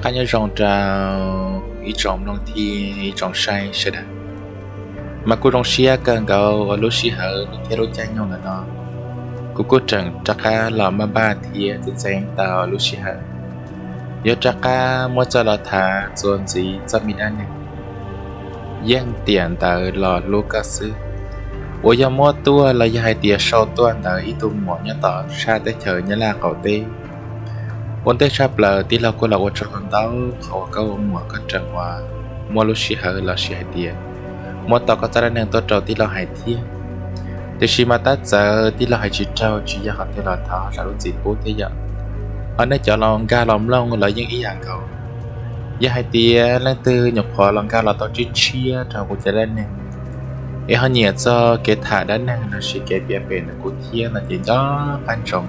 Qab nyob zoo rau ib tsoom mloog thiab ib tsoom saib sawv daws. Mas kuj zoo siab kawg nkaus uas lub sij hawm thiab lub caij nyoog ntawm no, kuv kuj tseem rov qab los maj npaj thiab txeeb tau lub sij hawm yuav rov qab muab coj los tham txuas ntxiv txoj me dab neeg yeej tiam ntawd los hlub koj xwb, uas yog muab tuaj los yog hais tias sau tuaj ntawm ib tug muam nyob tom sab teb chaws Nyab Laj qaum teb. Ua ntej tshaj plaws tij laug kuj los ua tsaug ntau qhov uas koj ua muam koj tseem uas muab lub sij hawm los sis hais tias muab tau koj txoj dab neeg tuaj rau tij laug hais thiab. Tiam sis mas tab txawm tij laug hais tsis raug tsis yog qhov twg los thov zam lub txim pub thiab yom. Ho nej cov los nkag los mloog los yeej ib yam nkaus. Yog hais tias leej twg nyuam qhuav los nkag los tau tshiab tshiab rau kuv cov dab neeg, es ho nyiam txog kev tham dab neeg los sis kev piav pem ntawm kuv thiab no ces nco qab ntsoov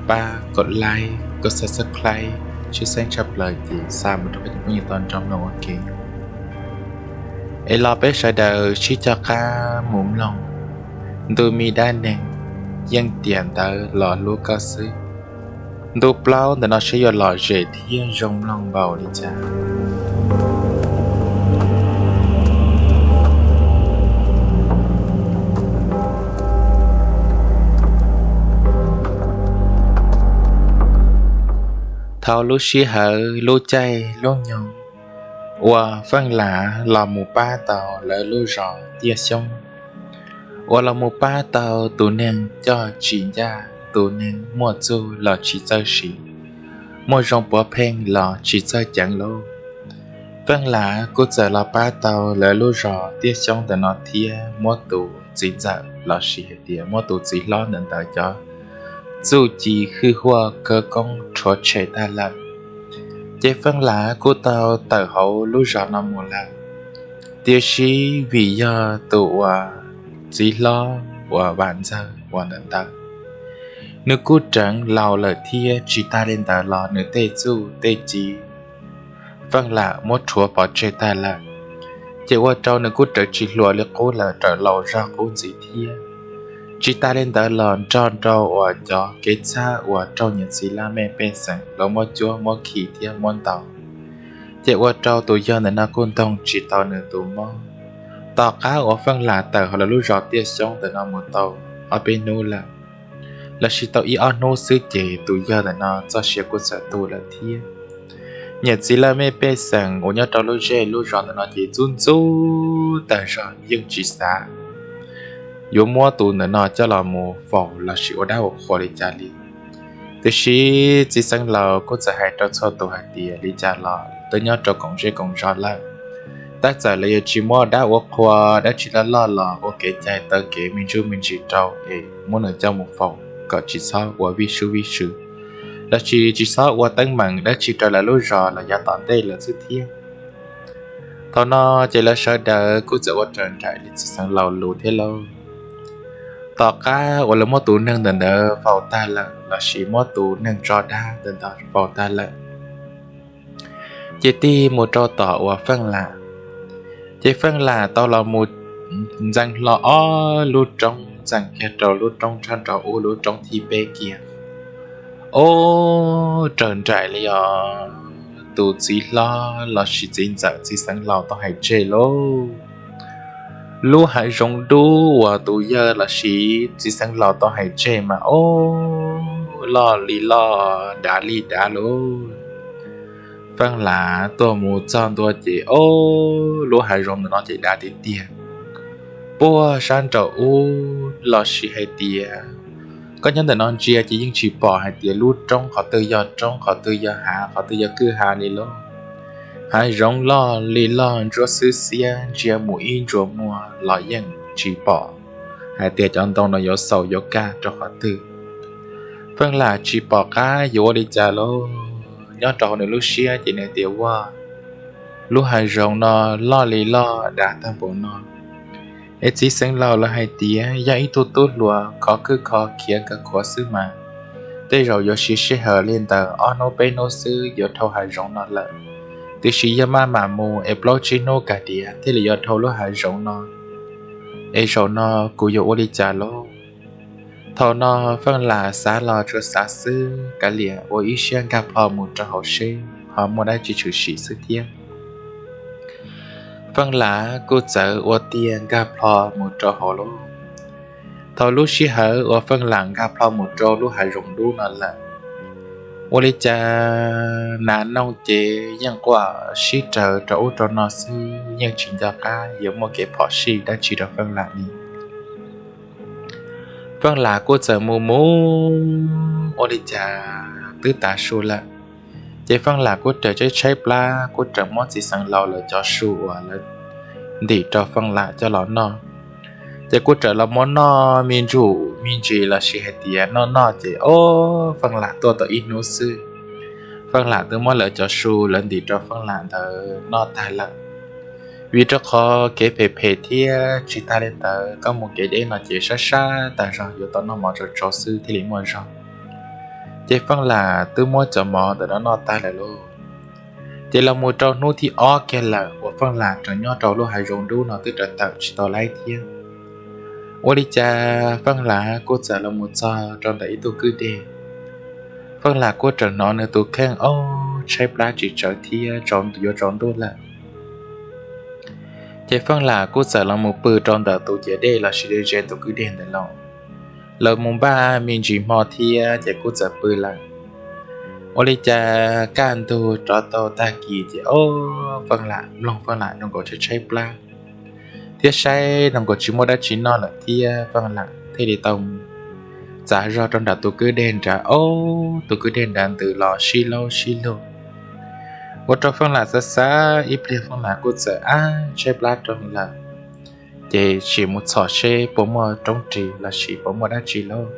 pab kom like, kom subscribe, tshwj xeeb tshaj plaws ces xa mus rau peb cov phooj ywg tau nrog mloog ua ke. Es los peb sawv daws sib cog qab mus mloog ntu me dab neeg yeej tiam ntawd los hlub koj xwb. Ntu plaub ntawm no seb yuav lom zem thiab zoo mloog npaum li cas. Thaum lub sij hawm lub caij lub nyoog uas Feej Lam los mus pab tau lawv lub zos Tiaj Xyoob, uas los mus pab tau tus neeg coj tsis ncaj, tus neeg muaj txuj los tsis txawj siv, muaj zoo puav pheej los tsis txawj ceev lauj. Feej Lam kuj txawm los pab tau lawv lub zos Tiaj Xyoob ntawm no thiab muab tus txiv ntxawm los sis hais tias muab tus txiv hlob ntawm ntawd cov txuj ci hwj huaj khawv koob rhuav tshem tag lawm. Ces Feej Lam kuj tau tawm hauv lub zos no mus lawm. Tiam sis vim yog tus uas txiv hlob uas Vam Ntxawg uas ntawm ntawd, nws kuj rheev laus lawm thiab tsis tag li ntawd los nws tej txuj tej ci Feej Lam muab rhuav pov tseg tag lawm. Ces ua rau nws kuj rheev tsis hluas li qub lawm, rheev laus zog qub ntxiv thiab. Tsis tag li ntawd los nrog rau uas cov kev txhab uas raug niam txiv laj mej pej xeem lawv muab cuab muab khi thiab muab ntaus, ces ua rau tus yawg ntawm no kuj ntoog tsis tau nws tus mob. Tom qab uas Feej Lam tawm hauv lawv lub zos Tiaj Xyoob ntawm no mus tau ob peb hnub lawm, los sis tau ib ob hnub xwb ces tus yawg ntawm no txoj sia kuj txawm tu lawm thiab. Niam txiv laj mej pej xeem uas nyob rau lub zej lub zos ntawm no ces ntxub ntxub tag zog yeej tsis xav yuav muab tus ntawm no coj los mus faus los sis ua dab ua qhua li cas li. Tiam sis txiv xeev laus kuj txawm hais rau txhua tus hais tias li cas los twb nyob rau koom zej koom zos lawm, tab txawm lawv yuav tsis muab dab ua qhua dab tsi loj loj los ua kev cai taw kev me ntsuj me ntsis rau es muab nws coj mus faus kom tsis txhob ua vij sub vij sw, los sis tsis txhob ua teeb meem dab tsi rau lawv lub zos los yav tom ntej lawm xwb thiab. Thaum no ces lawv sawv daws kuj txawm ua raws nraim li txiv xeev laus lus thiab lauj. Tom qab uas lawv muab tus neeg ntawm ntawd faus tag lawm los sis muab tus neeg tso dab ntawm ntawd faus tag lawm, ces tig mus rau tom uas Feej Lam. Ces Feej Lam tau los mus ntxeev hlo ob lub roob, ntxeev kiag rau lub roob tshaj nrov ub lub roob thib peb kiag. Ob, raws nraim li os, tus txiv hlob los sis txiv ntxawm txiv xeev laus tau hais tseg lauj. Lub hav zoov dub uas tus yawg los sis txiv xeev laus tau hais tseg mas ob, loj li loj dav li dav lauj. Feej Lam tuaj mus txog ntua ces ob, lub hav zoov ntawm no ces dav tiag tiag. Puag sab nraum ub los sis hais tias koj nyob ntawm no ntsia ces yeej tsis pom hais tias lub roob qhov twg yog roob qhov twg yog hav qhov twg yog kwj ha li lauj. Hav zoov loj li loj ntsuab xwb xiab ntsia mus ib ntsuas muag los yeej tsis pom hais tias cov ntoo no yuav xaus yuav kaj rau qhov twg. Feej Lam tsis pom qab yuav ua li cas lauj, nyob rau hauv nws lub siab ces nws tias ua, lub hav zoov no loj li loj dav tag npaum no, es txiv xeev laus lawv hais tias yog ib tug tub hluas khov kwj kho khiav nkawd khuav xwb mas, tej zaum yuav siv sij hawm li ntawd ob hnub peb hnub xwb yuav dhau hav zoov no lawm. Tiam sis yog maj mam mus es plaub tsib hnub kag diav thiaj li yuav dhau lub hav zoov no, es zaum no kuv yuav ua li cas lauj? Thaum no Feej Lam xav los tsuas xav xwb, kav liam ua ib siab nkag plho mus rau hauv seb ho muaj dab tsi tshwm sim xwb thiab. Feej Lam kuj txawm ua tiag nkag plho mus rau hauv lub. Thaum lub sij hawm uas Feej Lam nkag plho mus rau lub hav zoov dub no lawm, ua li cas nas noog ces yeej quaj sib raws rau ub rau no xwb, yeej tsis nco qab yuav muaj kev phom sij dab tsi rau Feej Lam li. Feej Lam kuj txawm mus mus ua li cas twb tav su lawm, ces Feej Lam kuj raws tshaib tshaib plab kuj raws muab txiv xeev laus lawv cov su uas lawv ntim rau Feej Lam coj los noj. Ces kuj raws los muab noj me ntsuj me ntsis los sis hais tias noj noj ces ob Feej Lam tuaj tau ib hnub xwb, Feej Lam twb muab lawv cov su lawv ntim rau Feej Lam ntawd noj tag lawm. Vim rau qhov kev phem phem thiab tsis tag li ntawd koj mus kev deb no ces sab sab tag zog yuav tau noj mov tsau tsau xwb thiaj li muaj zog. Ces Feej Lam twb muab cov mov ntawm no noj tag lawm lauj. Ces los mus rau hnub thib ob kiag lawm uas Feej Lam raws nyob rau lub hav zoov dub no twb raws tawm tsis tau laib thiab. Ua li cas Feej Lam kuj txawm los mus txog rau ntawm ib tug kwj deg. Feej Lam kuj raws hnov nws tus kheej ob tshaib plab tsis tsawv thiab yuav tsaus ntuj lawm. Ces Feej Lam kuj txawm los mus pw rau ntawm tus ciav dej los sis ze tus kwj deg ntawd los. Lawv mus npaj me ntsis hmo thiab ces kuj txawm pw lawm. Ua li cas kaj ntug rov tau tag kis ces ob Feej Lam mloog Feej Lam zoo nkaus tshaib tshaib plab thiab saib zoo nkaus tsis muaj dab tsi noj lawm thiab Feej Lam thiaj li tau txav zog rau nram tus kwj deg nrad, ob tus kwj deg nrad ntws los sib laub sib lug. Ua rau Feej Lam xav xav ib pliag Feej Lam kuj txawm ab tshaib plab rau lawm, ces sim mus txhom seb puas muaj roob ris los sis puas muaj dab tsi lauj.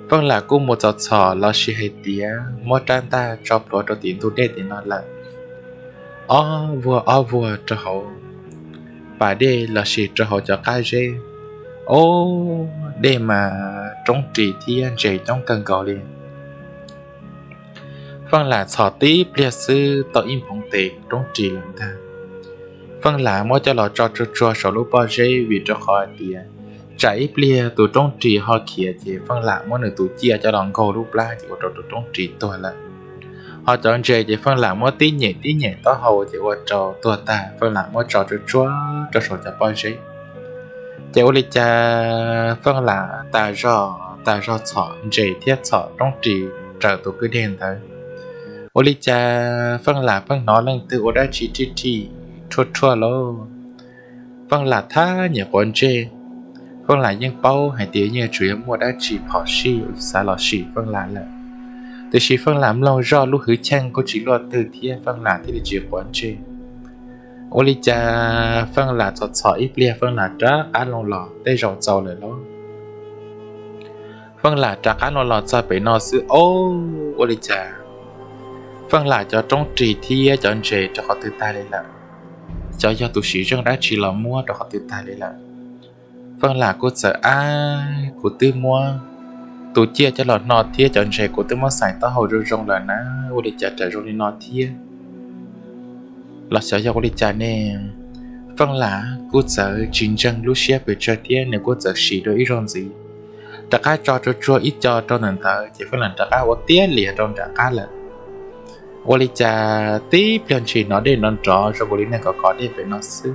Feej Lam kuj mus txhom txhom los sis hais tias muab rab ntaj tso plhuav rau tim ntug dej tim no lawm, ob vuag ob vuag rau hauv pas dej los sis rau hauv cov qab zeb, ob dej mas roob ris thiab ntses coob kawg nkaus li. Feej Lam txhom tib pliag xwb tau ib nphoov tes roob ris lawm ntag. Feej Lam muab coj los tso tsuag tsuag saum lub pob zeb vim rau qhov hais tias tsam ib pliag tus roob ris ho khiav ces Feej Lam muab nws tus ciaj coj los nkaug lub plab ces ua rau tus roob ris tuag lawm. Ho cov ntses ces Feej Lam muab tib nyem tib nyem taub hau ces ua rau tuag tag, Feej Lam muab tso tsuag tsuag rau saum cov pob zeb. Ces ua li cas Feej Lam tas zog tas zog txhom ntses thiab txhom roob ris raws tus kwj deg ntawd, ua li cas Feej Lam pheej hnov leej twg ua dab tsi rij rij rhuaj rhuaj lauj. Feej Lam thab nyem quav ntsej. Feej Lam yeej paub hais tias yeej tsuas yog muaj dab tsi phom sij xav los sim Feej Lam lawm, tiam sis Feej Lam mloog zoj lub hwj chim kuj tsis luaj twg thiab Feej Lam thiaj li tsis quav ntsej. Ua li cas Feej Lam txhom txhom ib pliag Feej Lam rov qab loo los, tej zaum txaus lawm lauj. Feej Lam rov qab loo los txog pem no xwb, ob, ua li cas Feej Lam cov roob ris thiab cov ntses rau qhov twg tag li lawm? Xyov yog tus sim zeej dab tsi los muab rau qhov twg tag li lawm. Feej Lam kuj txawm ab, kuv twb muab tus ciaj coj los hno thiab cov ntses kuv twb muab xais taub hau zoo zoo lawm na, ua li cas ram zoo li no thiab? Los xyov yog ua li cas ne? Feej Lam kuj txawm tsis ntseeg lub siab pes tsawg thiab nws kuj txawm sim dua ib zaug ntxiv, rov qab tso tsuag tsuag ib co rau ntawm ntawd ces Feej Lam rov qab ua tiag lias rau nram qab lawm. Ua li cas tib pliag ntshis hnov dej nrov nrov zoo nkaus li neeg kov kov dej pem no xwb.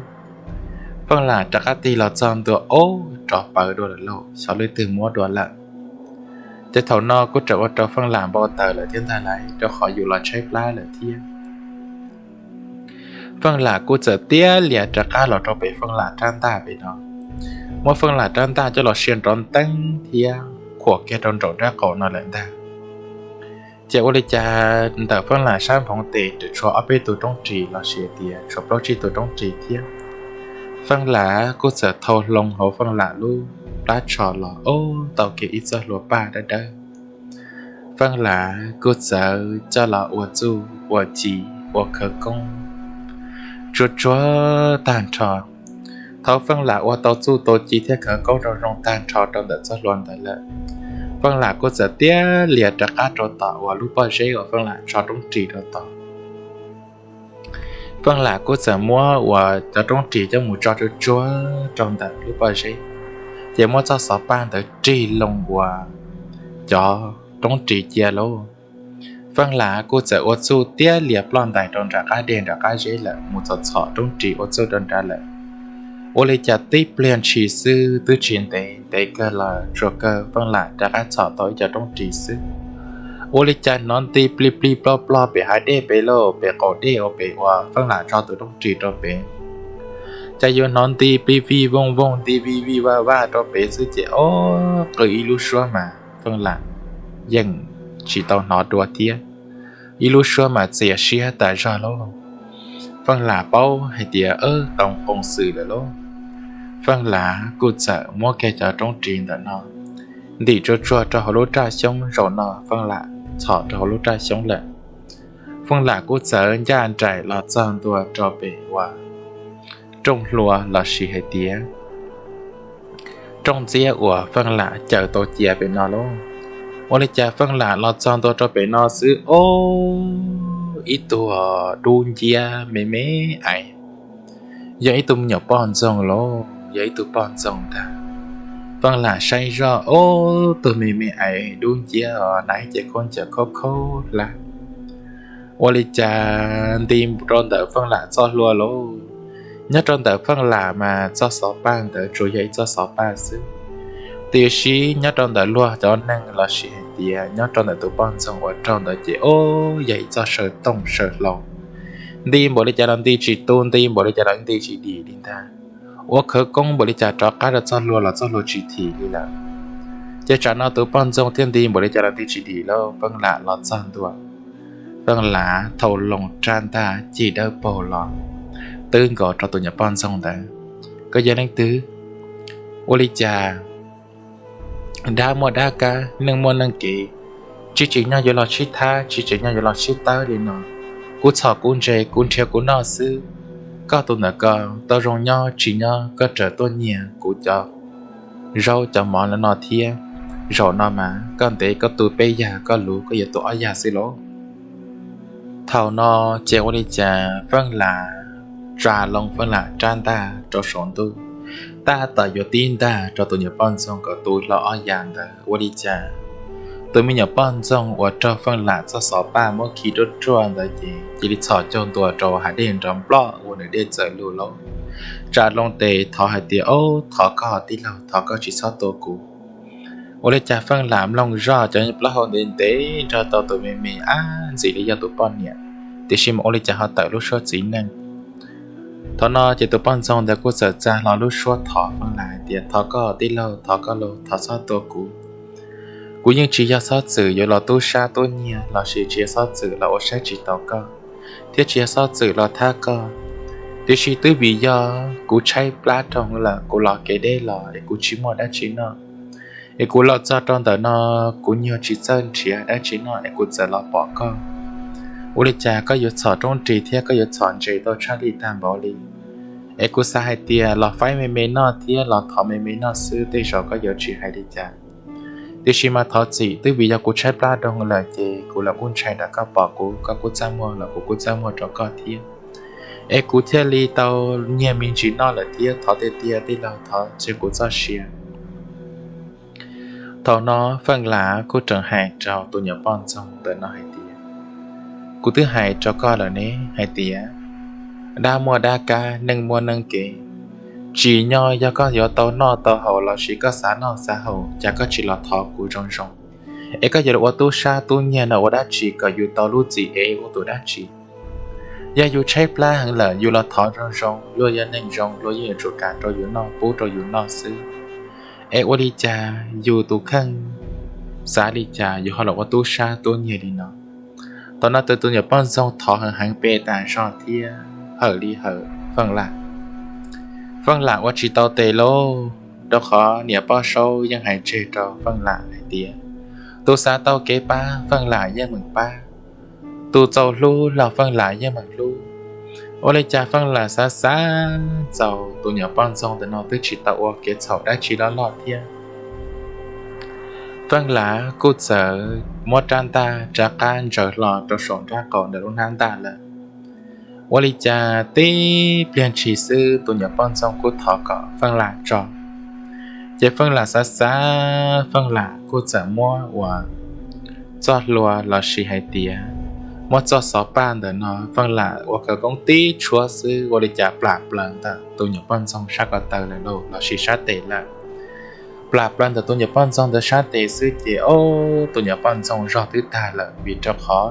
Feej Lam rov qab tig los txog ntua, ob, rov pawv dua lawm lauj, xyov leej twg muab dua lawm. Ces thaum no kuj rawm ua rau Feej Lam npau taws lawm thiab ntag lauj, rau qhov yus los tshaib plab lawm thiab. Feej Lam kuj txawm tiag lias rov qab los rau pem Feej Lam rab ntaj pem no, muab Feej Lam rab ntaj coj los sia nrov nteeb thiab khuam kiag rau nraum nraub qaum no lawm ntag. Ces ua li cas ntawm Feej Lam sab nphoov tes tseem tshuav ob peb tus roob ris los sis tias tshuav plaub tsib tus roob ris thiab. Feej Lam kuj txawm thau hlo hauv Feej Lam lub plab tsho los, ob, tau kiag ib txoj hlua paj dawb dawb. Feej Lam kuj txawm coj los ua txuj ua ci ua khawv koob tsuag tsuag tag nrho. Thaum Feej Lam ua tau txuj tau ci thiab khawv koob zoo zoo tag nrho rau ntawm txoj hlua ntawd lawm, Feej Lam kuj txawm tiag lias rov qab rau tom uas lub pob zeb uas Feej Lam tso roob ris rau tod. Feej Lam kuj txawm muab uas cov roob ris coj mus tso tsuag tsuag rau ntawm lub pob zeb, ces muab txoj xov paj ntawd rig loo uas cov roob ris cia lauj. Feej Lam kuj txawm ua txuj tiab lias ploj ntais rau nram qab dej nram qab zeb lawm, mus txhom txhom roob ris ua txuj rau nrad lawm. Ua li cas tib pliag ntshis xwb twb tsis ntev, ntev kawg los tsuas kawg Feej Lam rov qab txhom tau ib co roob ris xwb, ua li cas hnov nti plig plig ploj ploj pem hav dej pem lauj, pem qaum dej uas pem uas Feej Lam tso tus roob ris rau pem. Cas yuav hnov nti plig vij vooj vooj, nti vij vij vaj vaj rau pem xwb ces ob qw ib lub suab mas Feej Lam yeej tsis tau hnov dua thiab. Ib lub suab mas txias siab tas zog lauj. Feej Lam paub hais tias qoo qoo xwm lawm lauj. Feej Lam kuj txawm muab kiag cov roob ris ntawm no ntim tsuag tsuag rau hauv lub raj xyoob, zaum no Feej Lam txhom rau hauv lub raj xyoob lawm. Feej Lam kuj txawm ncaj nraim los txog ntua rau pem uas rooj hlua lossis hais tias rooj ntxiab uas Feej Lam caws tau cia pem no lauj. Ua li cas Feej Lam los txog ntua rau pem no xwb, ob, ib tug dub nciab me me ais, yog ib tug me nyuam poj ntxoog lauj, yog ib tug poj ntxoog ntag. Feej Lam saib zoj, ob, tug me me ais dub nciab os, hnav ib ce khaub ncaws khaub khaub hlab. Ua li cas nti rau ntawm Feej Lam txoj hlua lauj. Nyob rau ntawm Feej Lam mas txoj xov paj ntawd tsuas yog ib txoj xov paj xwb, tiam sis nyob rau ntawm luag cov neeg lossis hais tias nyob rau ntawm tus poj ntxoog uas raug ntawd ces ob, yog ib txoj saw tooj saw hlau. Nti npaum li cas los nti tsis tu, nti npaum li cas los nti tsis dim li ntag. Ua khawv koob npaum li cas rov qab rau txoj hlua los txoj hlua tsis thim li lawm. Ces tsam no tus poj ntxoog thiaj nti npaum li cas los nti tsis dim lauj. Feej Lam los txog ntua, Feej Lam thau loo rab ntaj cig dawb paug los twb nkaus rau tus nyuam poj ntxoog ntawd. Koj yog leej twg? Ua li cas dab muaj dab kab, neeg muaj neeg kev, tsis tsim nyog yuav los sib thab, tsis tsim nyog yuav los sib tawb li no. Kuv txhom kuv ntses, kuv nrhiav kuv noj xwb. Koj tus ntawm ko tau zoo nyob tsis nyob koj raws tuaj nyiag kuv cov zaub cov mov no thiab. Zaum no mas koj ntev koj tu peb yag, koj luv koj yuav tu ob yag xwb lauj. Thaum no ces ua li cas Feej Lam tsa loo Feej Lam rab ntaj rau saum ntuj, tab tom yuav tib ntaj rau tus nyuam poj ntxoog kom tu hlo ob yag ntawd, ua li cas tus me nyuam poj ntxoog uas raug Feej Lam txoj xov paj muab khi ruaj ruaj ntawd ces cia li txhos caug ntua rau hav dej nrov nploj ua nws dej txawm lug lauj. Tsa loo tes thov hais tias, Ob, thov koj tij laug, thov koj tsis txhob tua kuv. Ua li cas Feej Lam mloog zoj cov plaub hau ntev ntev nrog tau tus me me ab ntxim li yog tus poj niam, tiam sis mas ua li cas ho tawm lub suab txiv neej. Thaum no ces tus poj ntxoog ntawd kuj txawm tsa hlo lub suab thov Feej Lam hais tias, Thov koj tij laug, thov koj lauj, thov txhob tua kuv. Kuv yeej tsis yog txhob txwm yuav los tub sab tub nyiag lossis tsis yog txhob txwm los ua saib tsis taus koj, thiab tsis yog txhob txwm los thab koj. Tiam sis twb vim yog kuv tshaib plab rau lawm, kuv los kev deb los es kuv tsis muaj dab tsi noj, es kuv los txog rau ntawm no kuv nyuag tsis txawj nrhiav dab tsi noj es kuv txawm los pom koj. Ua li cas koj yuav txhom roob ris thiab koj yuav txhom ntses tau tshaj lij tag npaum li? Es kuv xav hais tias los faib me me noj thiab los thov me me noj xwb, tej zaum koj yuav tsis hais li cas. Tiam sis mas thov txim, twb vim yog kuv tshaib plab rau lawm ces kuv los kuj ntshai nrog koj pom kuv, koj kuj txaj muag los kuv kuj txaj muag rau koj thiab. Es kuv thiaj li tau nyiag me ntsis noj lawm thiab, thov tiag tiag tij laug thov txhawb kuv txoj sia. Thaum no Feej Lam kuj tseem hais rau tus nyuam poj ntxoog ntawm no hais tias, Kuv twb hais rau koj lawm ne hais tias dab muaj dab kab, neeg muaj neeg kev. Tsim nyog yog koj yuav tau noj tau haus lossis koj xav noj xav haus, cas koj tsis los thov kuv zoo zoo, es koj yuav los ua tub sab tub nyiag no ua dab tsi kom yus tau lub txim ev ua tus dab tsi? Yog yus tshaib plab heev lawm yus los thov zoo zoo, luag yog neeg zoo luag yeej yuav tsum kam rau yus noj, pub rau yus noj xwb. Es ua li cas yus tus kheej xav li cas yus ho los ua tub sab tub nyiag li no? Thaum no tus tus nyuam poj ntxoog thov heev heev pes tas zog thiab hawm li hawm Feej Lam. Feej Lam ua tsis tau tes lauj, rau qhov niam poj saub yeej hais tseg rau Feej Lam hais tias tus xav tau kev pab Feej Lam yeej meem pab, tus txaus hlub los Feej Lam yeej meem hlub. Ua li cas Feej Lam xav xav txaus tus nyuam poj ntxoog ntawm no twb tsis tau ua kev txhaum dab tsi loj loj thiab. Feej Lam kuj txawm muab rab ntaj rov qab ntsaws hlo rau saum nraub qaum ntawm lub hnab ntaj lawm. Ua li cas tib pliag ntshis xwb tus nyuam poj ntxoog kuj thov kom Feej Lam tso. Ces Feej Lam xav xav, Feej Lam kuj txawm muab uas txoj hlua lossis hais tias muab txoj xov paj ntawm no Feej Lam ua khawv koob tib tshuab xwb ua li cas plam plaws ntawm tus nyuam poj ntxoog sab ko taw lawm lauj, lossis sab tes lawm. Plam plaws ntawm tus nyuam poj ntxoog ntawd sab tes xwb ces ob tus nyuam poj ntxoog zog twb tag lawm, vim rau qhov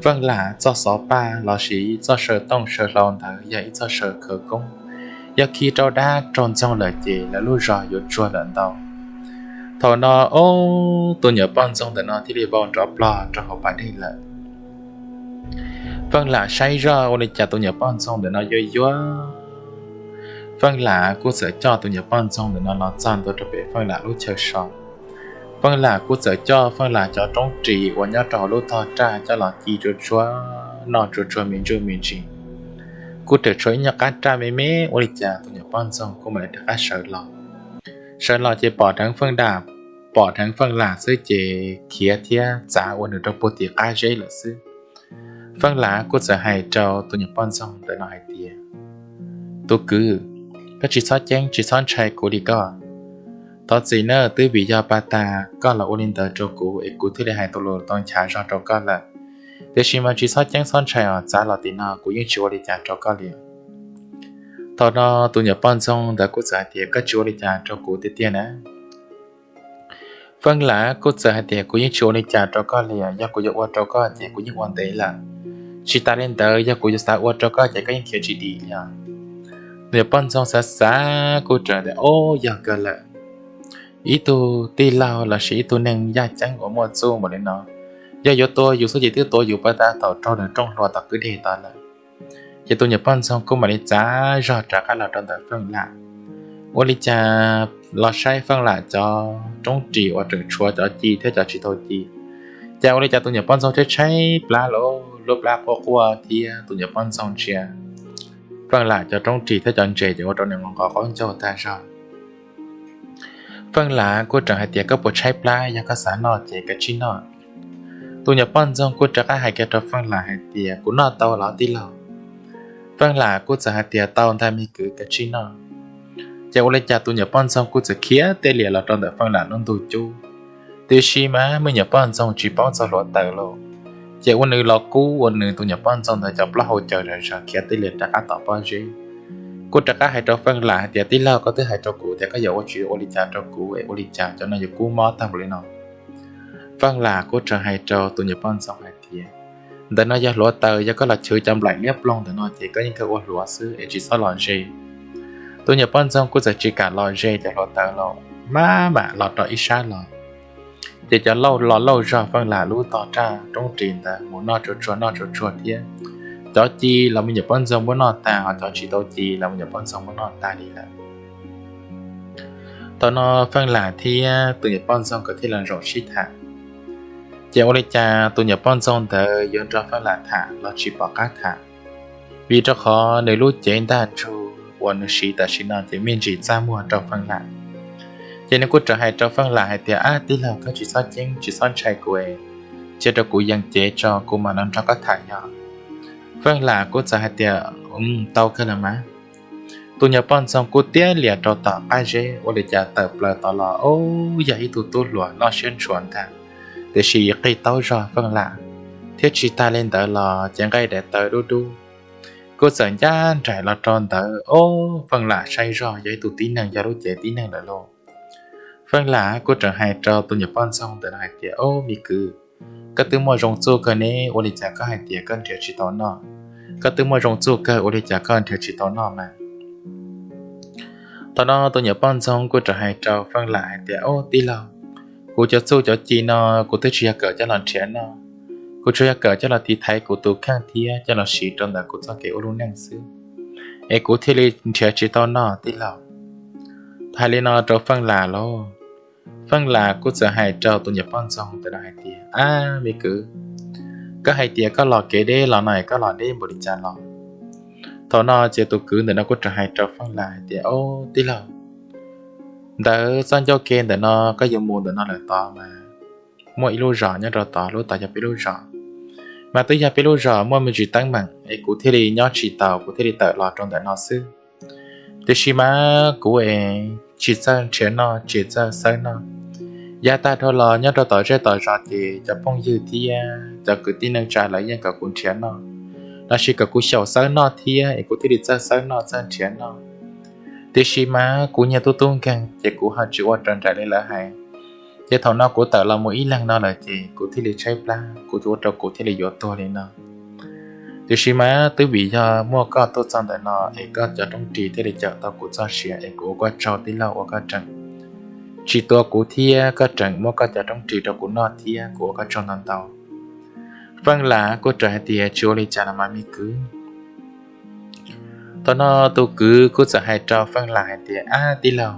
Feej Lam txoj xov paj lossis txoj saw tooj saw hlau ntawd yog ib txoj saw khawv koob, yog khi rau dab rau ntxoog lawm ces lawv lub zog yuav tsuag lawm ntau. Thaum no ob tus nyuam poj ntxoog ntawm no thiaj li vau nrov plog rau hauv pas dej lawm. Feej Lam saib zoj ua li cas tus nyuam poj ntxoog ntawm no yuav yuav. Feej Lam kuj txawm coj tus nyuam poj ntxoog ntawm no los txog ntua rau pem Feej Lam lub chaw so. Feej Lam kuj txawm coj Feej Lam cov roob ris uas nyob rau hauv lub tog raj coj los ci tsuag tsuag, noj tsuag tsuag me ntsuj me ntsis. Kuj tseem tshuav ib nyuag qab raj me me ua li cas tus nyuam poj ntxoog kuj mam li rov qab sawv los. Sawv los ces pom dheev Feej Lam, pom dheev Feej Lam xwb ces khiav thiab txav ua nws rau puag tim qab zeb lawm xwb. Feej Lam kuj txawm hais rau tus nyuam poj ntxoog ntawm no hais tias, tus kwv, koj tsis txhob ceeb tsis txhob ntshai kuv li koj. Thov txim nawb, twb vim yog pas tas koj los ua li ntawd rau kuv es kuv thiaj li hais tus lus tau nchav zog rau koj lawm. Tiam sis mas tsis txhob ceeb txhob ntshai os, txav los tim no kuv yeej tsis ua li cas rau koj li. Thaum no tus nyuam poj ntxoog ntawd kuj txawm hais tias, koj tsis ua li cas rau kuv tiag tiag na? Feej Lam kuj txawm hais tias, kuv yeej tsis ua li cas rau koj li, yog kuv yuav ua rau koj ces kuv yeej ua ntev lawm. Tsis tas li ntawd, yog kuv yuav xav ua rau koj ces koj yeej khiav tsis dim li os. Tus nyuam poj ntxoog xav xav kuj txawm tias, ob, yog kawg lawm. Ib tug tij laug lossis ib tug neeg yaj ceeb uas muaj txuj npaum li no, yog yuav tua yus xwb ces twb tua yus pas tas thaum raug nws rooj hlua tom kwj deg tod lawm. Ces tus nyuam poj ntxoog kuj mam li txav zog rov qab los rau ntawm Feej Lam. Ua li cas los saib Feej Lam cov roob ris uas tseem tshuav cov ci thiab cov tsis tau ci, ces ua li cas tus nyuam poj ntxoog tshaib tshaib plab lawm, lub plab quaj quaj thiab tus nyuam poj ntxoog ntsia Feej Lam cov roob ris thiab cov ntses ces ua rau nws nqos nqos qaub ncaug tag zog. Feej Lam kuj tseem hais tias, koj puas tshaib plab? Yog koj xav noj ces kav tsij noj. Tus nyuam poj ntxoog kuj rov qab hais kiag rau Feej Lam hais tias, kuv noj tau los tij laug? Feej Lam kuj txawm hais tias, tau ntag me kwv, kav tsij noj. Ces ua li cas tus nyuam poj ntxoog kuj txawm khiav tej lias los rau ntawm Feej Lam lub ntug cub. Tiam sis mas me nyuam poj ntxoog tsis paub txog hluav taws lauj, ces ua nws los kub ua nws tus nyuam poj ntxoog ntawd cov plaub hau caws zom zaws khiav tej lias rov qab tom pob zeb. Kuj rov qab hais rau Feej Lam hais tias, tij laug, koj twb hais rau kuv tias koj yuav ua tsis ua li cas rau kuv es ua li cas cov no yuav kub mob tag npaum li no. Feej Lam kuj tseem hais rau tus nyuam poj ntxoog hais tias, ntawm no yog hluav taws, yog koj los chwv cov nplaim liab ploog ntawm no ces koj yeej kawg ua hluav xwb es tsis txhob los ze. Tus nyuam poj ntxoog kuj txawm tsis kam los ze cov hluav taws los, maj mam los rau ib sab los. Ces cov lauj los lauj zog Feej Lam lub tog raj roob ris ntawd mus noj tsuag tsuag noj tsuag tsuag thiab. Cov ci los me nyuam poj ntxoog muab noj tag, ho cov tsis tau ci los me nyuam poj ntxoog muab noj tag li lawm. Thaum no Feej Lam thiab tus nyuam poj ntxoog nkawd thiaj los zaum sib tham. Ces ua li cas tus nyuam poj ntxoog ntawd yuav nrog Feej Lam tham los tsis pom qab tham, vim rau qhov nws lub cev ntaj ntsug uas nws siv tam sim no ces me ntsis txaj muag rau Feej Lam. Ces nws kuj rov hais rau Feej Lam hais tias, ab tij laug, koj tsis txhob ceeb tsis txhob ntshai kuv, cia rau kuv yees cev tso kuv mam los nrog koj tham yog. Feej Lam kuj txawm hais tias, tau kawg los mas. Tus nyuam poj ntxoog kuj tiab lias rau tom qab zeb ua li cas tawm plaws tod los, ob, yog ib tug tub hluas loj siab ntshua ntag, tiam sis qig taub zog Feej Lam, thiab tsis tas li ntawd los cev nqaij daim tawv dub dub. Kuj txawm ncaj nraim los rau ntawd, ob, Feej Lam saib zog yog ib tug tib neeg, yog lub cev tib neeg lawm lauj. Feej Lam kuj tseem hais rau tus nyuam poj ntxoog ntawd hais tias, ob, me kwv, koj twb muaj zoo txuj kawg ne, ua li cas koj hais tias koj nrhiav tsis tau noj? Koj twb muaj zoo txuj kawg, ua li cas koj nrhiav tsis tau noj mas? Thaum no tus nyuam poj ntxoog kuj rov hais rau Feej Lam hais tias, ob, tij laug, kuv cov txuj cov ci no kuv twb tsis yog kawm coj los nrhiav noj, kuv tsuas yog kawm coj los tiv thaiv kuv tus kheej thiab coj los siv rau ntawm kuv txoj kev ua lub neej xwb, es kuv thiaj li nrhiav tsis tau noj tij laug. Hais li no rau Feej Lam lauj, Feej Lam kuj txawm hais rau tus nyuam poj ntxoog ntawd hais tias, ab, me kwv, koj hais tias koj los kev deb los no es koj los deb npaum li cas los? Thaum no ces tus kwv ntawm no kuj rov hais rau Feej Lam hais tias, ob, tij laug, ntawd txoj ncauj ke ntawm no koj yuav mus ntawm no lawm tod mas muaj ib lub zos nyob rau tod, lub tod yog peb lub zos. Mas twb yog peb lub zos muaj me ntsis teeb meem es kuv thiaj li nyob tsis taus, kuv thiaj li tawm los rau ntawm no xwb. Tiam sis mas kuv es tsis txawj nrhiav noj tsis txawj xawb noj, Yav tag dhau los nyob rau tom zej tom zos ces cov phooj ywg thiab cov kwv tij neej tsa lawv yeej kom kuv nrhiav noj, lossis kom kuv xyaum xawb noj thiab es kuv thiaj li txawj xawb noj txawj nrhiav noj. Tiam sis mas kuv nyiag tub tub nkeeg ces kuv ho tsis ua raws nraim li lawv hais. Ces thaum no kuv tawm los mus ib leeg no lawm ces kuv thiaj li tshaib plab, kuv ua rau kuv thiaj li yuav tuag li no. Tiam sis mas twb vim yog muaj koj tuaj txog ntawm no es koj cov roob ris thiaj li cawm tau kuv txoj sia es kuv ua koj tsaug tij laug uas koj tseem tsis tua kuv thiab koj tseem muab koj cov roob ris rau kuv noj thiab kuv ua koj tsaug ntau ntau. Feej Lam kuj txawm hais tias tsis ua li cas los mas me kwv. Thaum no tus kwv kuj txawm hais rau Feej Lam hais tias, Ab tij laug,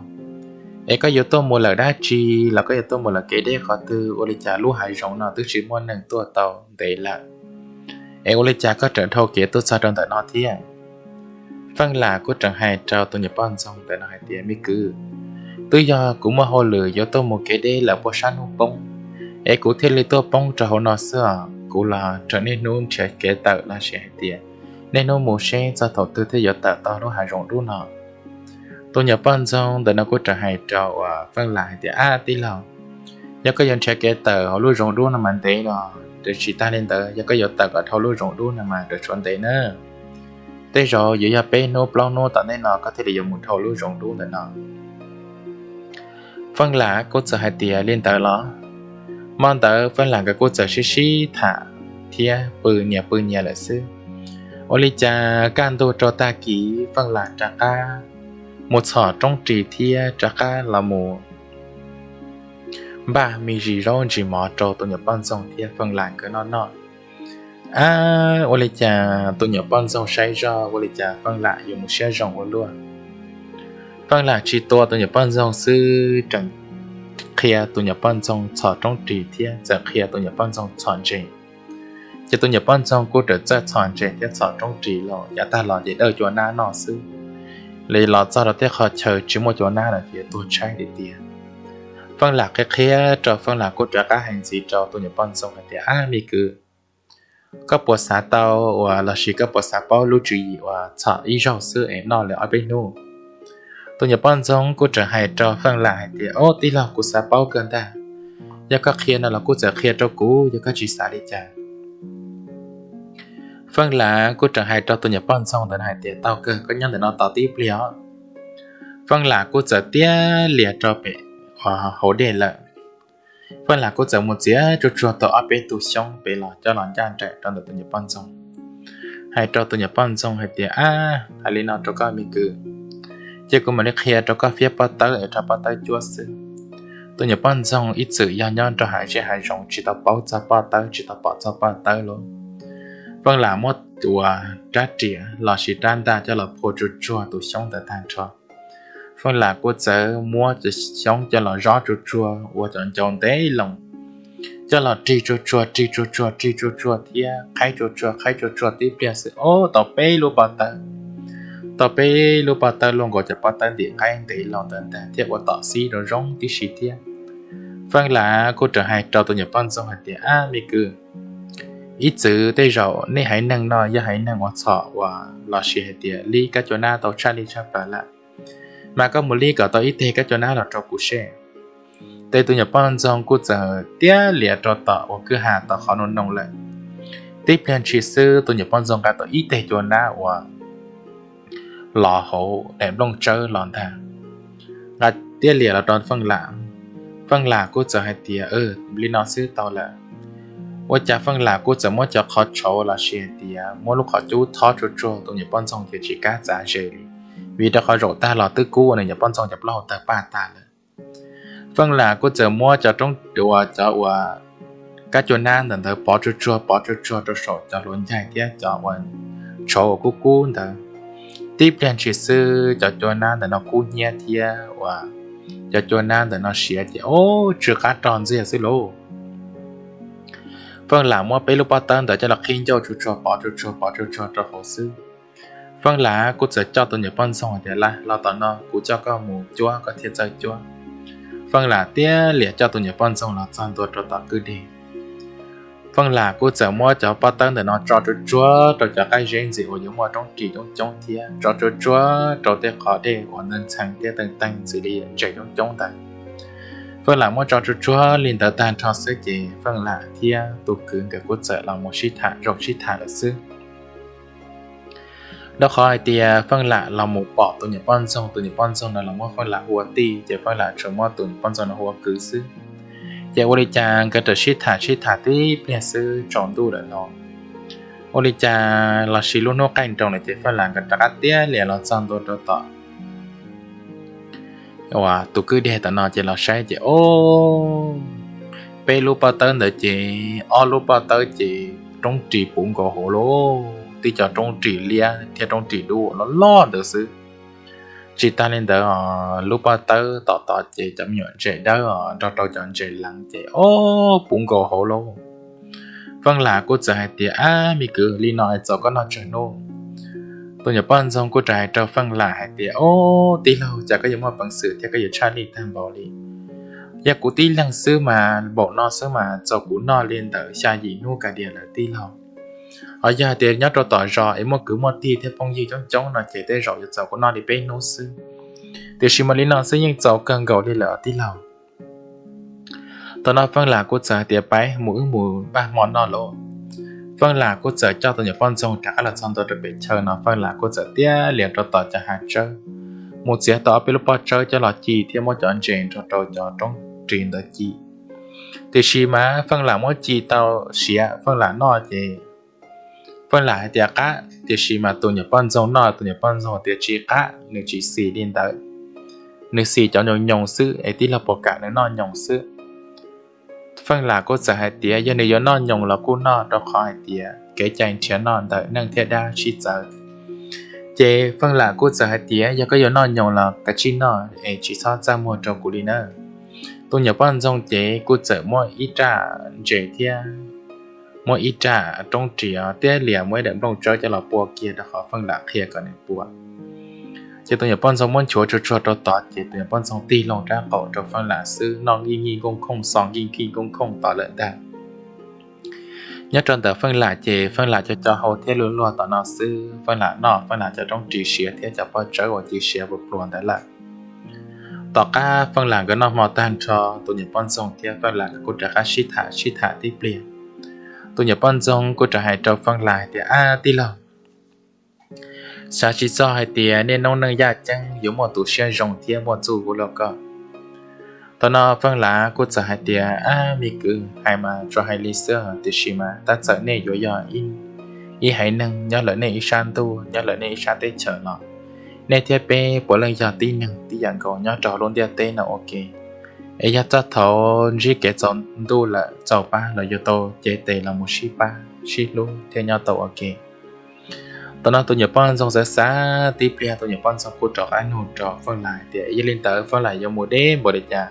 es koj yuav tuaj mus lawm dab tsi los koj yuav tuaj mus lawm kev deb qhov twg? Ua li cas lub hav zoov no twb tsis muaj neeg tuaj tau ntev lawm, es ua li cas koj tseem dhau kev tuaj txog rau ntawm no thiab? Feej Lam kuj tseem hais rau tus nyuam poj ntxoog ntawm no hais tias, Me kwv, twb yog kuv muaj hauj lwm yuav tuaj mus kev deb lawm puag sab hnub poob, es kuv thiaj li tuaj poob rau hauv no xwb os. Kuv los raws niaj hnub nrhiav kev tawm los sis hais tias niaj hnub mus seb txog thaum twg thiaj yuav tawm tau lub hav zoov dub no. Tus nyuam poj ntxoog ntawm no kuj tseem hais rau uas Feej Lam hais tias, Ab tij laug, yog koj yuav nrhiav kev tawm hauv lub zoov dub no mas ntev los, tiam sis tag li ntawd yog koj yuav tawm kom dhau lub zoov dub no mas tseem tshuav ntev na. Tej zaum yuav yog peb hnub plaub hnub tom ntej no koj thiaj li yuav mus dhau lub zoov dub ntawm no. Feej Lam kuj txawm hais tias, Li ntawd los? Hmo ntawd Feej Lam nkawd kuj txawm sib sib tham thiab pw nyias pw nyias lawm xwb. Ua li cas kaj ntug rau tag kis Feej Lam rov qab mus txhom roob ris thiab rov qab los mus npaj me ntsis zaub ntsis mov rau tus nyuam poj ntxoog thiab Feej Lam nkawd noj noj. Ab, ua li cas tus nyuam poj ntxoog saib zoj ua li cas Feej Lam yuav mus siab zoo ua luaj. Feej Lam tsis tua tus nyuam poj ntxoog xwb, tseem qhia tus nyuam poj ntxoog txhom roob ris thiab txawm qhia tus nyuam poj ntxoog txhom ntses. Ces tus nyuam poj ntxoog kuj txawm txawj txhom ntses thiab txhom roob ris los yav tag los ces dawj cua nab noj xwb. Li los txog rau tej qhov chaw tsis muaj cua nab lawm ces tuag tshaib tiag tiag. Feej Lam qhia qhia rau Feej Lam kuj rov qab hais ntxiv rau tus nyuam poj ntxoog hais tias, Ab me kwv, koj puas xav tau uas los sis koj puas xav paub lub tswv yim uas txhom ib zaug xwb es noj li ob peb hnub? Tus nyuam poj ntxoog kuj tseem hais rau Feej Lam hais tias, Ob tij laug, kuv xav paub kawg ntag. Yog koj qhia no los kuj txawm qhia rau kuv, yog koj tsis xav li cas. Feej Lam kuj tseem hais rau tus nyuam poj ntxoog ntawd hais tias, Tau kawg, koj nyob ntawm no tos tib pliag os. Feej Lam kuj txawm tiab lias rau pem hauv dej lawm. Feej Lam kuj txawm mus txiav tsuag tsuag tau ob peb tug xyoob pem los coj los ncaj nraim rau ntawm tus nyuam poj ntxoog, hais rau tus nyuam poj ntxoog hais tias, Ab, hais li no rau koj me kwv, ces kuv mam li qhia rau koj fiab pob tawb es rho pob tawb cuab xwb. Tus nyuam poj ntxoog ib txwm yog nyob rau hav zej hav zoov tsis tau paub txog pob tawb, tsis tau pom txog pob tawb lauj. Feej Lam muab ua rab riam los sis rab ntaj coj los phua tsuag tsuag tus xyoob ntawd tag nrho. Feej Lam kuj txawm muab cov xyoob coj los zob tsuag tsuag ua cov ncau ntev loo, coj los rig tsuag tsuag rig tsuag tsuag rig tsuag tsuag thiab qhaib tsuag tsuag qhaib tsuag tsuag tib pliag xwb, ob, tau peb lub pob tawb. Tau peb lub pob tawb luaj nkaus cov pob tawb ntim qaib ntev loo ntawd ntag thiab ua tom xib rau zoo tib si thiab. Feej Lam kuj tseem hais rau tus nyuam poj ntxoog hais tias, Ab me kwv, ib txwm tej zaum nej haiv neeg no yog haiv neeg uas txhom uas los sis hais tias lib kab cua nab tau tshaj li tshaj plaws lawm, mas koj mus lib kom tau ib teg kab cua nab los rau kuv seb. Ces tus nyuam poj ntxoog kuj txawm tiab lias rau tom uas kwj ha tom qhov no no lawm. Tib pliag ntshis xwb tus nyuam poj ntxoog nqa tau ib teg cua nab uas los hauv daim nplooj tsawb los ntag, nqa tiab lias los rau Feej Lam. Feej Lam kuj txawm hais tias, Li no xwb tau lawm. Ua cas Feej Lam kuj txawm muab cov qhov tshauv los sis hais tias muab lub qhov cub thob tsuag tsuag tus nyuam poj ntxoog ces tsis kam txav ze li, vim rau qhov zaum tag los twb kub ua nws nyuam poj ntxoog cov plaub hau tawg paj tag lawm. Feej Lam kuj txawm muab cov roob uas cov uas kab cua nab ntawm ntawd pov tsuag tsuag pov tsuag tsuag rau saum cov hluav ncaig thiab cov uas tshauv uas kub kub ntawd. Tib pliag ntshis xwb cov cua nab ntawm no kub hnyiab thiab uas cov cua nab ntawm no siav ces, ob, tsw qab rog ntxiag xwb lauj. Feej Lam muab peb lub pob tawb ntawd coj los qhib ncauj tsuag tsuag pov tsuag tsuag pov tsuag tsuag rau hauv xwb. Feej Lam kuj txawm coj tus nyuam poj ntxoog tias, Los tom no kuv coj koj mus cuab koj thiaj txawj cuab. Feej Lam tiab lias coj tus nyuam poj ntxoog los txog ntua rau tom kwj deg. Feej Lam kuj txawm muab cov pob tawb ntawm no tso tsuag tsuag rau cov qab zeb ntxiv uas yuav muaj roob ris coob coob thiab tso tsuag tsuag rau tej qhov dej uas ntxhee thiab teej teeg ntxiv li ntses coob coob ntawd. Feej Lam muab tso tsuag tsuag li ntawd tag nrho xwb ces Feej Lam thiab tus kwv nkawd kuj txawm los mus sib tham zoo sib tham lawm xwb. Rau qhov hais tias Feej Lam los mus pom tus nyuam poj ntxoog, tus nyuam poj ntxoog no los muab Feej Lam hu ua tij, ces Feej Lam tsuas muab tus nyuam poj ntxoog no hu ua kwv xwb. Ces ua li cas nkawd txawm sib tham sib tham tib pliag xwb tsaus ntuj lawm los, ua li cas los sis lub hnub qaij nroos lawm ces Feej Lam nkawd rov qab tiab lias los txog ntua rau tom uas tus kwj deg tom no ces los saib ces o, peb lub pob tawb ntawd ces ob lub pob tawb ces roob ris puv nkaus hauv lauj, tib cov roob ris liab thiab roob ris dub loj loj ntawd xwb. Tsis tas li ntawd, lub pob tawb tom tod ces cov me nyuam ntses dawb nrog rau cov ntses leev ces o, puv nkaus hauv lauj. Feej Lam kuj txawm hais tias, ab me kwv, li no es txaus koj noj tsawg hnub? Tus nyuam poj ntxoog kuj txawm hais rau Feej Lam hais tias, o, tij laug, cas koj yuav muaj peev xwm thiab koj yuav tshaj lij tag npaum li. Yog kuv tib leeg xwb mas npaum no xwb mas txaus kuv noj li ntawm xya yim hnub kiag diam lawm tij laug. Ho yog hais tias nyob rau tom zos es muaj kwv muaj tij thiab phooj ywg coob coob no ces tej zaum yuav txaus kuv noj li peb hnub xwb. Tiam sis mas li no xwb yeej txaus kawg nkaus li lawm tij laug. Thaum no Feej Lam kuj txawm hais tias, pab mus wb mus npaj hmo noj lauj. Feej Lam kuj txawm coj tus nyuam poj ntxoog rov qab los txog ntua rau pem chaw no, Feej Lam kuj txawm tiab lias rau tom cov hav tsawb, mus txiav tau ob peb lub pob tsawb coj los ci thiab muab cov ntses nrog rau cov roob ris ntawd ci. Tiam sis mas Feej Lam muab ci tau siav Feej Lam noj ces Feej Lam hais tias qab, tiam sis mas tus nyuam poj ntxoog noj, tus nyuam poj ntxoog tias tsis qab, nws tsis xis li ntawd, nws xis cov nyoos nyoos xwb es tij laug puas kam nws noj nyoos xwb. Feej Lam kuj txawm hais tias yog nws yuav noj nyoos los kuj noj, rau qhov hais tias kev cai nrhiav noj ntawm neeg thiab dab sib txawv. Ces Feej Lam kuj txawm hais tias yog koj yuav noj nyoos los kav tsij noj es tsis txhob txaj muag rau kuv li nawb. Tus nyuam poj ntxoog ces kuj txawm muab ib raj ntses thiab muab ib raj roob ris tiab lias muab ib daim nplooj tsawb coj los pua kiag rau qhov Feej Lam qhia kom nws pua. Ces tus nyuam poj ntxoog muab nchuav tsuag tsuag rau tod ces tus nyuam poj ntxoog tig loo rab qaum rau Feej Lam xwb, noj nkij nkij nkoj nkhooj, xo nkij nkij nkoj nkhooj tod lawm ntag. Nyob rau ntawm Feej Lam ces Feej Lam co co hau thiab luag luag tom no xwb, Feej Lam noj Feej Lam cov roob ris siav thiab cov pob tsawb uas ci siav pluas pluas ntawd lawm. Tom qab Feej Lam nkawd noj hmo tag nrho, tus nyuam poj ntxoog thiab Feej Lam nkawd kuj rov qab sib tham sib tham tib pliag. Tus nyuam poj ntxoog kuj rov hais rau Feej Lam hais tias, ab tij laug, xav tsis txog hais tias nej noob neej yaj ceeb yuav muaj tus siab zoo thiab muaj txuj ua luaj koj. Thaum no Feej Lam kuj txawm hais tias, ab me kwv, hais mas tsuas hais li xwb tiam sis mas tab txawm nej yuav yog ib haiv neeg nyob lawm nej ib sab ntuj, nyob lawm nej ib sab teb chaws los nej thiab peb puav leej yog tib neeg tib yam nkaus nyob rau lub ntiaj teb no ua ke. Es yog txog thaum ntsib kev txaus ntuj lawm txaus pab los yuav tau cev tes los mus sib pab sib hlub thiab nyob tau ua ke. Thaum no tus nyuam poj ntxoog xav xav tib pliag, tus nyuam poj ntxoog kuj rov qab nug rau Feej Lam hais tias, yog li ntawd Feej Lam yuav mus deb npaum li cas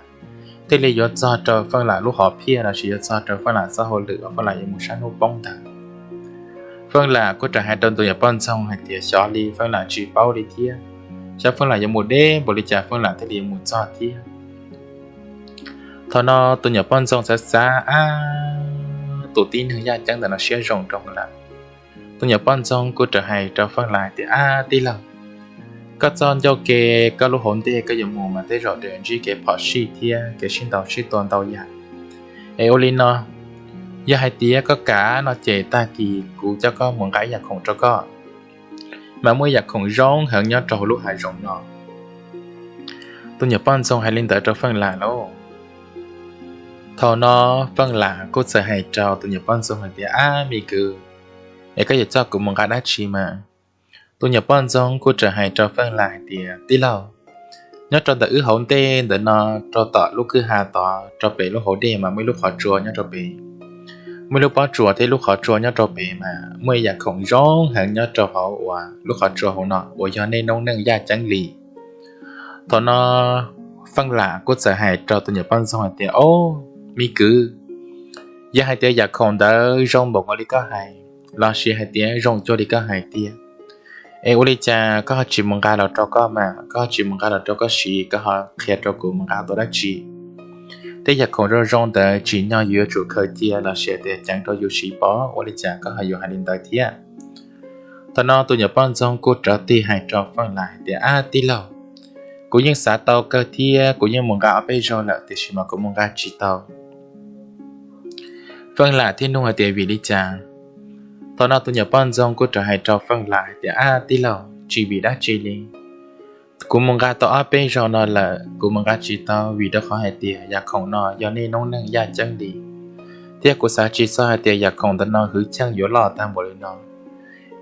thiaj li yuav txog rau Feej Lam lub hom phiaj lossis yuav txog rau Feej Lam txoj hauj lwm uas Feej Lam yuav mus sab hnub poob ntawd? Feej Lam kuj rov hais rau tus nyuam poj ntxoog hais tias xyov li, Feej Lam tsis paub li thiab. Xyov Feej Lam yuav mus deb npaum li cas Feej Lam thiaj li yuav mus txog thiab. Thaum no tus nyuam poj ntxoog xav xav, ab, tus tib neeg yaj ceeb ntawm no siab zoo rau lawm. Tus nyuam poj ntxoog kuj rov hais rau Feej Lam hais tias, ab tij laug, koj txoj ncauj ke, koj lub hauv ntej koj yuav mus mas tej zaum yuav ntsib kev phom sij thiab kev sib ntaus sib tua ntau yam. Es ua li no, yog hais tias koj kam no ces tag kis kuv coj koj mus nqa ib yam khoom rau koj, mas muaj ib yam khoom zoo heev nyob rau hauv lub hav zoov no. Tus nyuam poj ntxoog hais li ntawd rau Feej Lam lauj. Thaum no Feej Lam kuj txawm hais rau tus nyuam poj ntxoog hais tias, ab me kwv, es koj yuav coj kuv mus nqa dab tsi mas? Tus nyuam poj ntxoog kuj txawm hais rau Feej Lam hais tias, tij laug, nyob rau ntawm wb hauv ntej ntawm no rau tom lub kwj ha tod rau pem lub hauv dej mas muaj ib lub qhov tsua nyob rau pem. Muaj ib lub pob tsuas thiab lub qhov tsua nyob rau pem mas muaj ib yam khoom zoo heev nyob rau hauv uas lub qhov tsua hauv no uas yog nej noob neej yaj ceeb li. Thaum no Feej Lam kuj txawm hais rau tus nyuam poj ntxoog hais tias, o, me kwv, yog hais tias yam khoom ntawd zoo npaum nkaus li koj hais lossis hais tias zoo cuag li koj hais tiag, es ua li cas koj ho tsis mus nqa los rau koj mas, koj ho tsis mus nqa los rau koj siv, koj ho qhia rau kuv mus nqa tua dab tsi? Tej yam khoom zoo zoo ntawd tsim nyog yus yuav tsum khaws cia lossis tias ceev rau yus siv pov, ua li cas koj ho yuav hais li ntawd thiab? Thaum no tus nyuam poj ntxoog kuj rov tig hais rau Feej Lam hais tias, ab tij laug, Kuv yeej xav tau kawg thiab kuv yeej mus nqa ob peb zaug lawm tiam sis mas kuv mus nqa tsis tau. Feej Lam thiaj nug hais tias vim li cas? Thaum no tus nyuam poj ntxoog kuj rov hais rau Feej Lam hais tias ab tij laug, tsis vim dab tsi li. Kuv mus nqa tau ob peb zaug no lawm kuv mus nqa tsis tau vim rau qhov hais tias yam khoom no yog nej noob neej yaj ceeb li, thiab kuv xav tsis txog hais tias yam khoom ntawm no hwv cheej yuav loj tag npaum li no.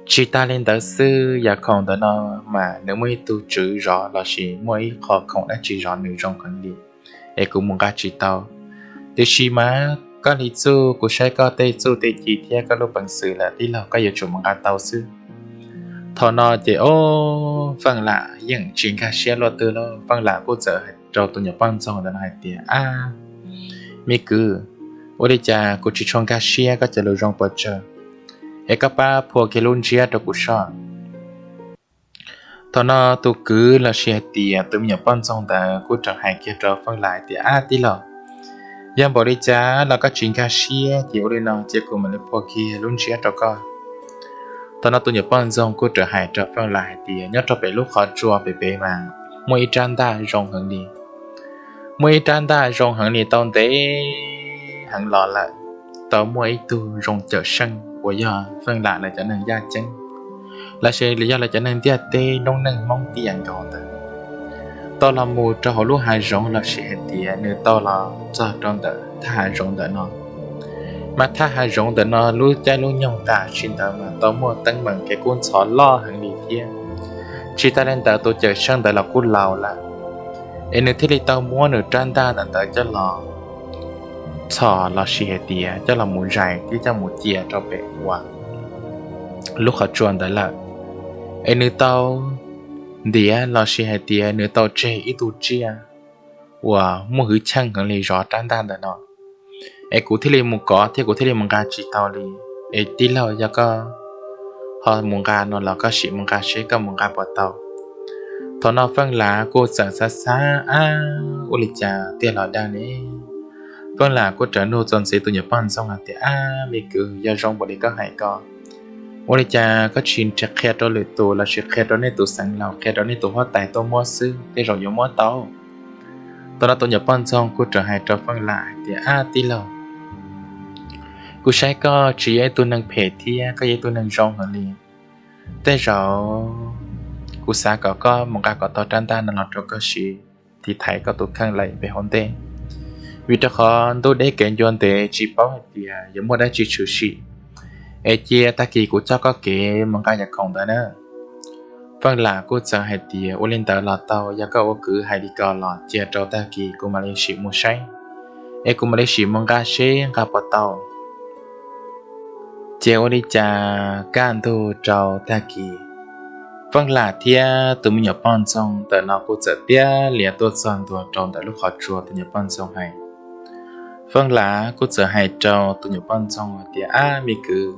Tsis tas li ntawd xwb, yam khoom ntawm no mas nws muaj ib tug tswv zov lossis muaj ib qho khoom dab tsi zov nws zoo heev li, es kuv mus nqa tsis tau. Tiam sis mas koj li txuj, kuv saib koj tej txuj tej ci thiab koj lub peev xwm lawm tij laug, koj yuav tsum mus nqa tau xwb. Thaum no ces ob, Feej Lam yeej tsis nkag siab luaj twg lauj. Feej Lam kuj txawm hais rau tus nyuam poj ntxoog ntawm no hais tias ab, me kwv, ua li cas kuv tsis tshua nkag siab koj cov lus zoo pes tsawg, es koj pab phua kiag lub ntsiab rau kuv soj. Thaum no tus kwv lossis hais tias tus me nyuam poj ntxoog ntawd kuj rov hais kiag rau Feej Lam hais tias ab tij laug, yog npaum li cas los koj tsis nkag siab ces ua li no ces kuv mam li phua kiag lub ntsiab rau koj. Thaum no tus nyuam poj ntxoog kuj rov hais rau Feej Lam hais tias nyob rau pem lub qhov tsua pem pem mas muaj ib rab ntaj zoo heev li. Muaj ib rab ntaj zoo heev li tau ntev heev los lawm, tau muaj ib tug zoo cawm seej uas yog Feej Lam lawv cov neeg yaj ceeb lossis yog lawv cov neeg ntiaj teb noob neej Hmoob tiag nkaus ntawd tau los mus rau hauv lub hav zoov lossis hais tias nws tau los txog rau ntawm thaj hav zoov ntawm no. Mas thaj hav zoov ntawm no lub caij lub nyoog tam sim ntawd mas tau muaj teeb meem kev kub ntxhov loj heev li thiab. Tsis tas li ntawd tus cawm seej ntawd los kuj laus lawm, es nws thiaj li tau muab nws rab ntaj ntawm ntawd coj los txhom lossis hais tias coj los mus zais thiab coj mus cia rau pem uas lub qhov tsua ntawd lawm. Es nws tau ntiav lossis hais tias nws tau tseg ib tug tsiaj uas muaj hwv cheej heev li zov rab ntaj ntawm no, es kuv thiaj li mus kov thiab kuv thiaj li mus nqa tsis tau li. Es tij laug, yog koj ho mus nqa no los koj sim mus nqa seb koj mus nqa puas tau. Thaum no Feej Lam kuj txawm xav xav, ab, ua li cas tiag los dag ne? Feej Lam kuj rov nug txog ntxiv tus nyuam poj ntxoog hais tias ab, me kwv, yog zoo npaum li koj hais ko, ua li cas koj tsis qhia rau lwm tus lossis qhia rau nej tus xeev laus, qhia rau nej tus huab tais tuaj muab xwb, tej zaum yuav muab tau. Thaum no tus nyuam poj ntxoog kuj rov hais rau Feej Lam hais tias ab, tij laug, kuv saib koj tsis yog ib tug neeg phem thiab koj yog ib tug neeg zoo heev li. Tej zaum kuv xav kom koj mus nqa kom tau rab ntaj no los rau koj siv tiv thaiv koj tus kheej lawm pem hauv ntej, vim rau qhov ntuj deb kev ncua ntev tsis paub hais tias yuav muaj dab tsi tshwm sim. Es cia tag kis kuv coj koj kev mus nqa yam khoom ntawd na. Feej Lam kuj txawm hais tias ua li ntawd los tau, yog koj ua kwv hais li ko los cia rau tag kis kuv mam li sim mus saib, es kuv mam li sim mus nqa seb nqa puas tau. Ces ua li cas kaj ntug rau tag kis, Feej Lam thiab tus me nyuam poj ntxoog ntawm no kuj txawm tiab lias tuaj txog ntua rau ntawm lub qhov tsua tus nyuam poj ntxoog hais. Feej Lam kuj txawm hais rau tus nyuam poj ntxoog hais tias ab, me kwv,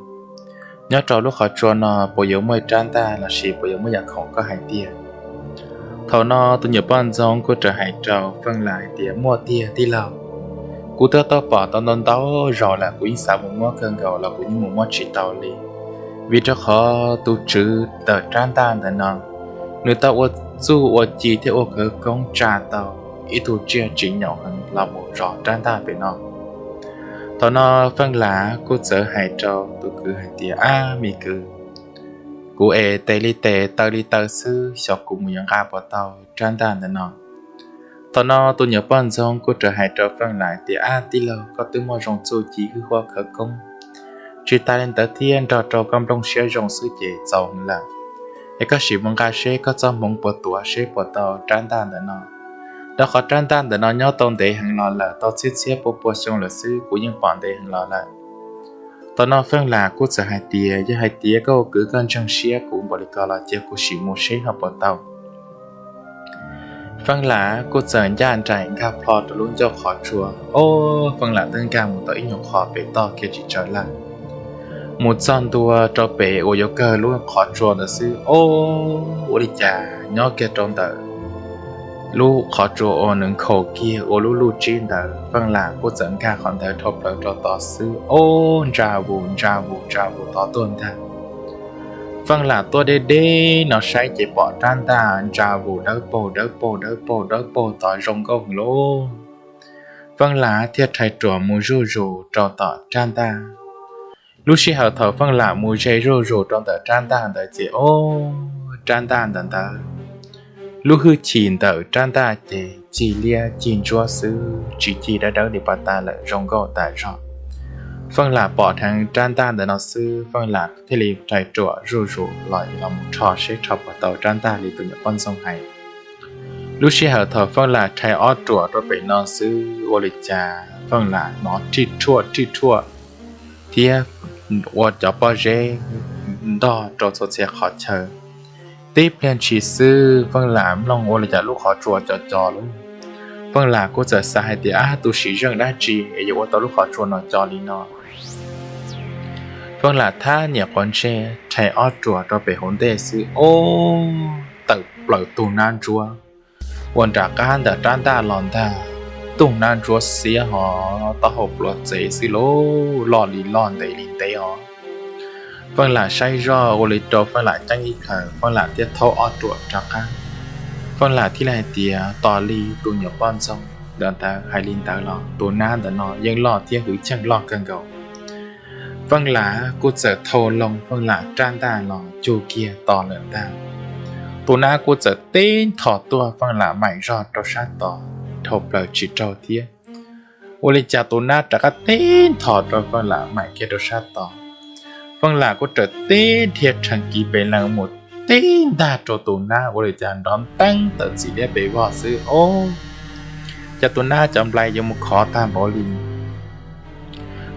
nyob rau lub qhov tsua no puas yuav muaj rab ntaj lossis puas yuav muaj yam khoom koj hais tiag? Thaum no tus nyuam poj ntxoog kuj rov hais rau Feej Lam hais tias muaj tiag tij laug, kuv twb tau pom tau ntau ntau zaus lawm, kuv yeej xav mus muab kawg nkaus los kuv yeej mus muab tsis tau li, vim rau qhov tus tswv ntawm rab ntaj ntawm no nws tau ua txuj ua ci thiab ua khawv koob tsa tau ib tug tsiaj tsim nyog heev los mus zov rab ntaj pem no. Thaum no Feej Lam kuj txawm hais rau tus kwv hais tias ab, me kwv, kuv es tes li tes taw li taw xwb xyov kuv mus yuav nqa puas tau rab ntaj ntawm no. Thaum no tus nyuam poj ntxoog kuj rov hais rau Feej Lam tias ab, tij laug, koj twb muaj zoo txuj ci hwj huaj khawv koob, tsis tas li ntawd thiab nrog rau koj nplooj siab zoo xwb ces txaus heev lawm. Es koj sim mus nqa seb koj txoj hmoov puas tuav seb puas tau rab ntaj ntawm no, rau qhov rab ntaj ntawm no nyob tau ntev heev los lawm, tau txhiab txhiab pua pua xyoo lawm xwb, kuv yeej pom ntev heev los lawm. Thaum no Feej Lam kuj txawm hais tias yog hais tias koj ua kwv koj ntseeg siab kuv npaum li ko los cia kuv sim mus seb ho puas tau. Feej Lam kuj txawm ncaj nraim nkag plho rau lub ncauj qhov tsua. Ob, Feej Lam twb nkag mus tau ib nyuag qhov pem toj kiag tsis tsawg lawm, mus txog ntua rau pem uas yuav kawg lub qhov tsua ntawd xwb, ob, ua li cas nyob kiag rau ntawm lub qhov tsua uas nws nkhaus kiag ua lub luj tsib ntawd, Feej Lam kuj txawm nkag qhov ntawd dhau plaws rau tod xwb, ob, ntsa vus ntsa vus ntsa vus tod tuaj ntag. Feej Lam tuaj deb deb no saib ces pom rab ntaj ntsa vus dawb paug dawb paug dawb paug dawb paug tod zoo nkauj heev lauj. Feej Lam thiaj rhais ruam mus zuj zus rau tom rab ntaj. Lub sij hawm thaum Feej Lam mus ze zuj zus rau ntawm rab ntaj ntawd ces, o, rab ntaj ntawd ntawd, lub hwj chim ntawm rab ntaj ces cig liab cig ntsuab xwb, tsis cig dawb dawb li pas tas lawm, zoo nkauj tas zog. Feej Lam pom dheev rab ntaj ntawm no xwb, Feej Lam thiaj li rhais ruam zuj zus los los mus rho seb rho puas tau rab ntaj li tus nyuam poj ntxoog hais. Lub sij hawm thaum Feej Lam rhais ob ruam rau pem no xwb, ua li cas Feej Lam hnov rij rhuaj rij rhuaj thiab ua cov pob zeb ntog rau txhua txhia qhov chaw. Tib pliag ntshis xwb Feej Lam mloog ua li cas lub qhov tsua co co lawm. Feej Lam kuj txawm xav hais tias, ab, tus sim zeej dab tsi es yuav ua tau lub qhov tsua no co li no. Feej Lam thab niam quav ntsej rhais ob ruam rau pem hauv ntej xwb, o, tawm plaws tug nab ntsuab uas nram qab ntawm rab ntaj los ntag. Tug nab ntsuab xiab hos taub hau pluav txev xwb lauj, loj li loj ntev li ntev os. Feej Lam saib zoj ua li rau Feej Lam ceeb ib plhaws, Feej Lam thiaj thaub ob ruam rov qab. Feej Lam thiaj li hais tias, tos li tus nyuam poj ntxoog ntawd hais li ntawd los tus nab ntawm no yeej loj thiab hwv cheej loj kawg nkaus. Feej Lam kuj txawm thau loo Feej Lam rab ntaj los cug kiag tos lawm ntag. Tus nab kuj txawm tib nthos tuaj Feej Lam maim zog rau sab tod dhau plaws tsis raug thiab. Ua li cas tus nab rov qab tib nthos rau Feej Lam maim kiag rau sab tod. Feej Lam kuj raws tib dhia rhees kiv pes lees mus tib ntag rau tus nab, ua li cas nrov nteeb tawm txim liab pes vog xwb os. Cas tus nab cov nplai yuav mus khov tag npaum li.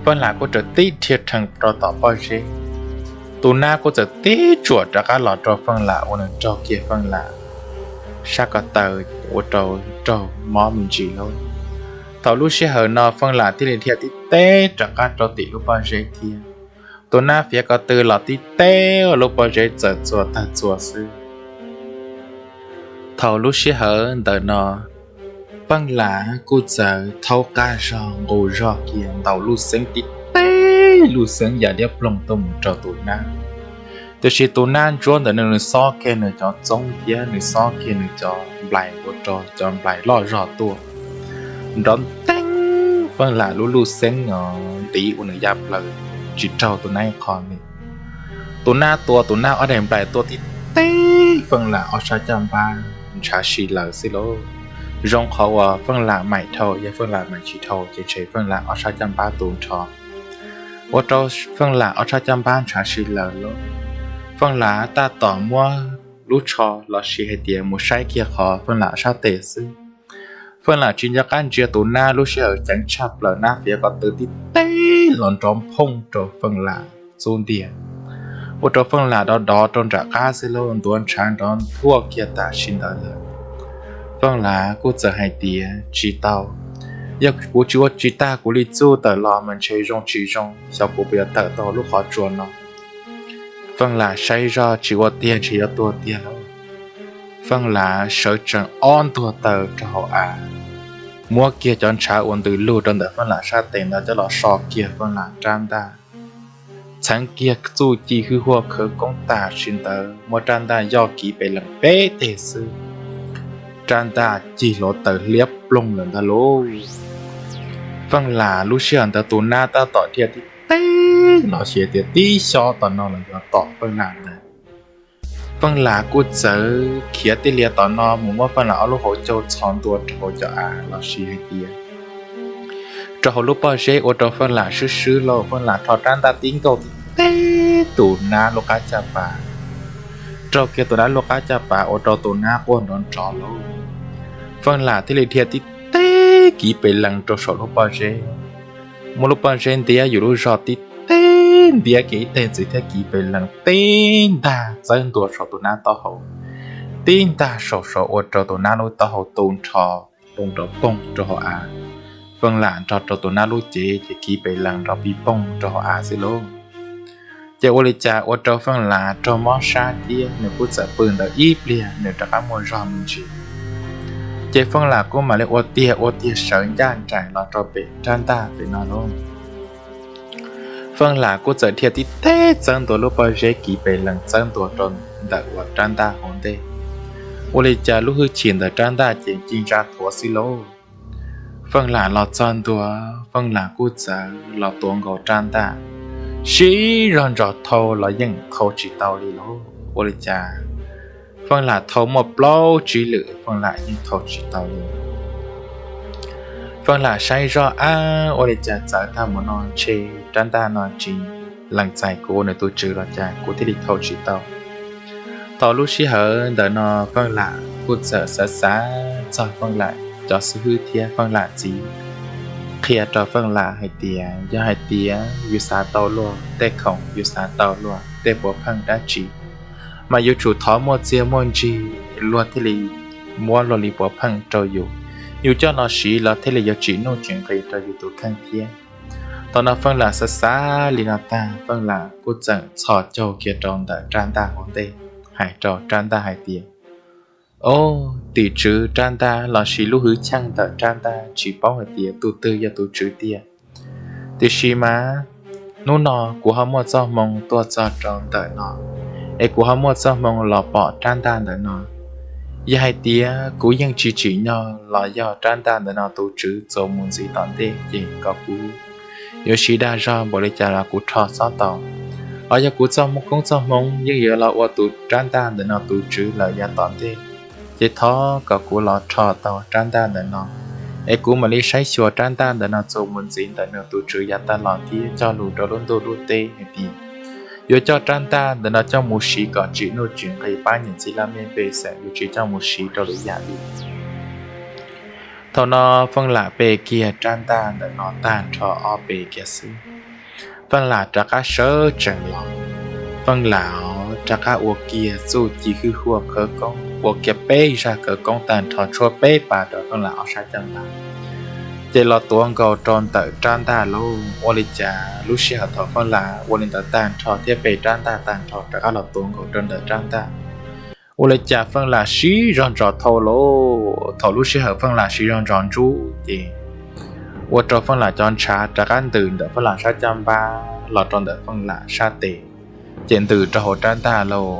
Feej Lam kuj raws tib dhia rhees rau tom pob zeb. Tus nab kuj txawm tib tsuam rov qab los rau Feej Lam ua nws raug kiag Feej Lam sab ko taw, ua rau raug mob me ntsis lauj. Thaum lub sij hawm no Feej Lam thiaj li dhia tib teb rov qab rau tim lub pob zeb thiab. Tus nab fiav ko tw los tib teb ua lub pob zeb txawm txuas tag txuas xwb. Thaum lub sij hawm ntawm no Feej Lam kuj txawm thaub qab zog nqus zog kiag ntaus lub xeeb tib teb lub xeeb ya liab ploog tuaj mus rau tus nab. Tiam sis tus nab ntsuab ntawm no nws xob kiag nws cov txoob thiab nws xob kiag nws cov nplai ua rau cov nplai loj zog tuaj. Nrov nteeb, Feej Lam lub lub xeeb os ntiv ua nws ya plaws tsis raug tus nab ib qho li. Tus nab tua tus nab ob daim nplai tuaj tib teb Feej Lam ob sab caj npab ntshav si lawm xwb lauj. Zoo qhov uas Feej Lam maim dhau, yog Feej Lam maim tsis dhau ces ntshe Feej Lam ob sab caj npab tu nrho, ua rau Feej Lam ob sab caj npab ntshav si lawm lauj. Feej Lam tab tom muab lub tsho los sis hais tias mus saib kiag qhov Feej Lam sab tes xwb. Feej Lam tsis nco qab ntsia tus nab lub sij hawm ceev tshaj plaws, nab fiav ko tw tib teb los nrov phooj rau Feej Lam xub ntiag, ua rau Feej Lam dov dov rau nram qab xwb lauj, ntuav ntshav nrov nthuaj kiag tam sim ntawd lawm. Feej Lam kuj txawm hais tias tsis tau, yog kuv tsis ua tsis tag kuv li txuj tawm los mas ntshe zoo tsis zoo, xyov kuv puas yuav tawm tau lub qhov tsua no. Feej Lam saib zoj tsis ua tiag ntshe yuav tuag tiag lauj. Feej Lam sawv tsees ob ntuag taw rau hauv av, muab kiag cov ntshav uas ntws lug rau ntawm Feej Lam sab tes ntawd coj los so kiag Feej Lam rab ntaj, txheev kiag txuj ci hwj huaj khawv koob tam sim ntawd muab rab ntaj yoj kiv pes lees peb teg xwb, rab ntaj cig hluav taws liab ploog lawm ntag lauj. Feej Lam lub sij hawm ntawd tus nab tab tom dhia tib teb los sis tias tib xyob tom no los yuav tom Feej Lam ntag. Feej Lam kuj txawm khiav tij lias tom no mus muab Feej Lam ob lub hauv caug txhos ntua rau hauv cov av los sis hais tias rau hauv lub pob zeb, ua rau Feej Lam swb swb lauj. Feej Lam rho rab ntaj tib nkaug tib teb tus nab lub qab caj pas, raug kiag tus nab lub qab caj pas ua rau tus nab quaj nrov nrov lauj. Feej Lam thiaj li dhia tib teb kiv pes lees rau saum lub pob zeb, muab lub pob zeb ntiab yus lub zog tib teb, ntiab kiag ib teg ntxiv thiab kiv pes lees tib ntag txawb ntua saum tus nab taub hau, tib ntag saum saud ua rau tus nab lub taub hau tu nrho, poob nrov poog rau hauv av. Feej Lam nrog rau tus nab lub cev ces kiv pes lees nrov pij poog rau hauv av xwb lauj. Ces ua li cas ua rau Feej Lam raug mob sab thiab nws kuj txawm pw ntawd ib pliag nws rov qab muaj zog me ntsis. Ces Feej Lam kuj mam li ua tiag ua tiag sawv ncaj nraim los rau pem rab ntaj pem no lauj. Feej Lam kuj txawm dhia tib teg txawb ntua lub pob zeb kiv pes lees txawb ntua rau ntawm uas rab ntaj hauv ntej. Ua li cas lub hwj chim ntawm rab ntaj ces ci ntsa thuav xwb lauj. Feej Lam los txog ntua, Feej Lam kuj txawm los tuav nkaus rab ntaj, siv zog ntsos thau los yeej thau tsis tau li lauj. Ua li cas Feej Lam thau muaj plaub tsib lwm Feej Lam yeej thau tsis tau li. Feej Lam saib zoj, ab, ua li cas txawv tag mus no ntshe rab ntaj no tsis lees txais kuv ua nws tus tswv los cas kuv thiaj li thau tsis tau. Thaum lub sij hawm ntawm no Feej Lam kuj txawm xav xav txog Feej Lam cov xib hwb thiab Feej Lam txiv qhia rau Feej Lam hais tias yog hais tias yus xav tau luag tej khoom, yus xav tau luag tej puav pheej dab tsi, mas yuav tsum thov muaj txiaj muaj ntsig luag thiaj li muab luag li puav pheej rau yus. Yus coj los siv los thiaj li yuav tsim nuj tsim nqis rau yus tus kheej thiab. Thaum no Feej Lam xav xav li no tag, Feej Lam kuj txawm txhos caug kiag rau ntawm rab ntaj hauv ntej, hais rau rab ntaj hais tias, Au, tim tswv rab ntaj, lossis lub hwj chim ntawm rab ntaj tsis paub hais tias tus twg yog tus tswv tiag. Tiam sis mas hnub no kuv ho muaj txoj hmoo tuaj txog rau ntawm no, es kuv ho muaj txoj hmoo los pom rab ntaj ntawm no. Yog hais tias kuv yeej tsis tsim nyog los yog rab ntaj ntawm no tus tswv txuas mus ntxiv tom ntej ces kom kuv yuav siv dag zog npaum li cas los kuv rho txhob tau. Hos yog kuv txoj koob txoj hmoo yeej yuav los ua tus rab ntaj ntawm no tus tswv lawm yav tom ntej, ces thov kom kuv los rho tau rab ntaj ntawm no, es kuv mam li saib xyuas rab ntaj ntawm no txuas mus ntxiv ntawm nws tus tswv yav tag los thiab cog lus rau lub ntuj lub teb hais tias yuav coj rab ntaj ntawm no coj mus siv kom tsim nuj tsim nqis pab niam txiv laj mej pej xeem, yuav tsis coj mus siv rau lwm yam li. Thaum no Feej Lam pe kiag rab ntaj ntawm no tag nrho ob peb kiag xwb, Feej Lam rov qab sawv tsees los. Feej Lam rov qab ua kiag txuj ci hwj huaj khawv koob, ua kiag peb zaj khawv koob tag nrho tshuab peb pas rau Feej Lam ob sab caj npab, ces los tuav nkaus rau ntawm rab ntaj lauj. Ua li cas lub sij hawm thaum Feej Lam ua li ntawd tag nrho thiab pe rab ntaj tag nrho rov qab los tuav nkaus rau ntawm rab ntaj, ua li cas Feej Lam siv zog ntsos thau lauj. Thaum lub sij hawm Feej Lam siv zog ntsos ntsub ces ua rau Feej Lam cov ntshav rov qab ntws ntawm Feej Lam sab caj npab los rau ntawm Feej Lam sab tes, ces ntws rau hauv rab ntaj lauj.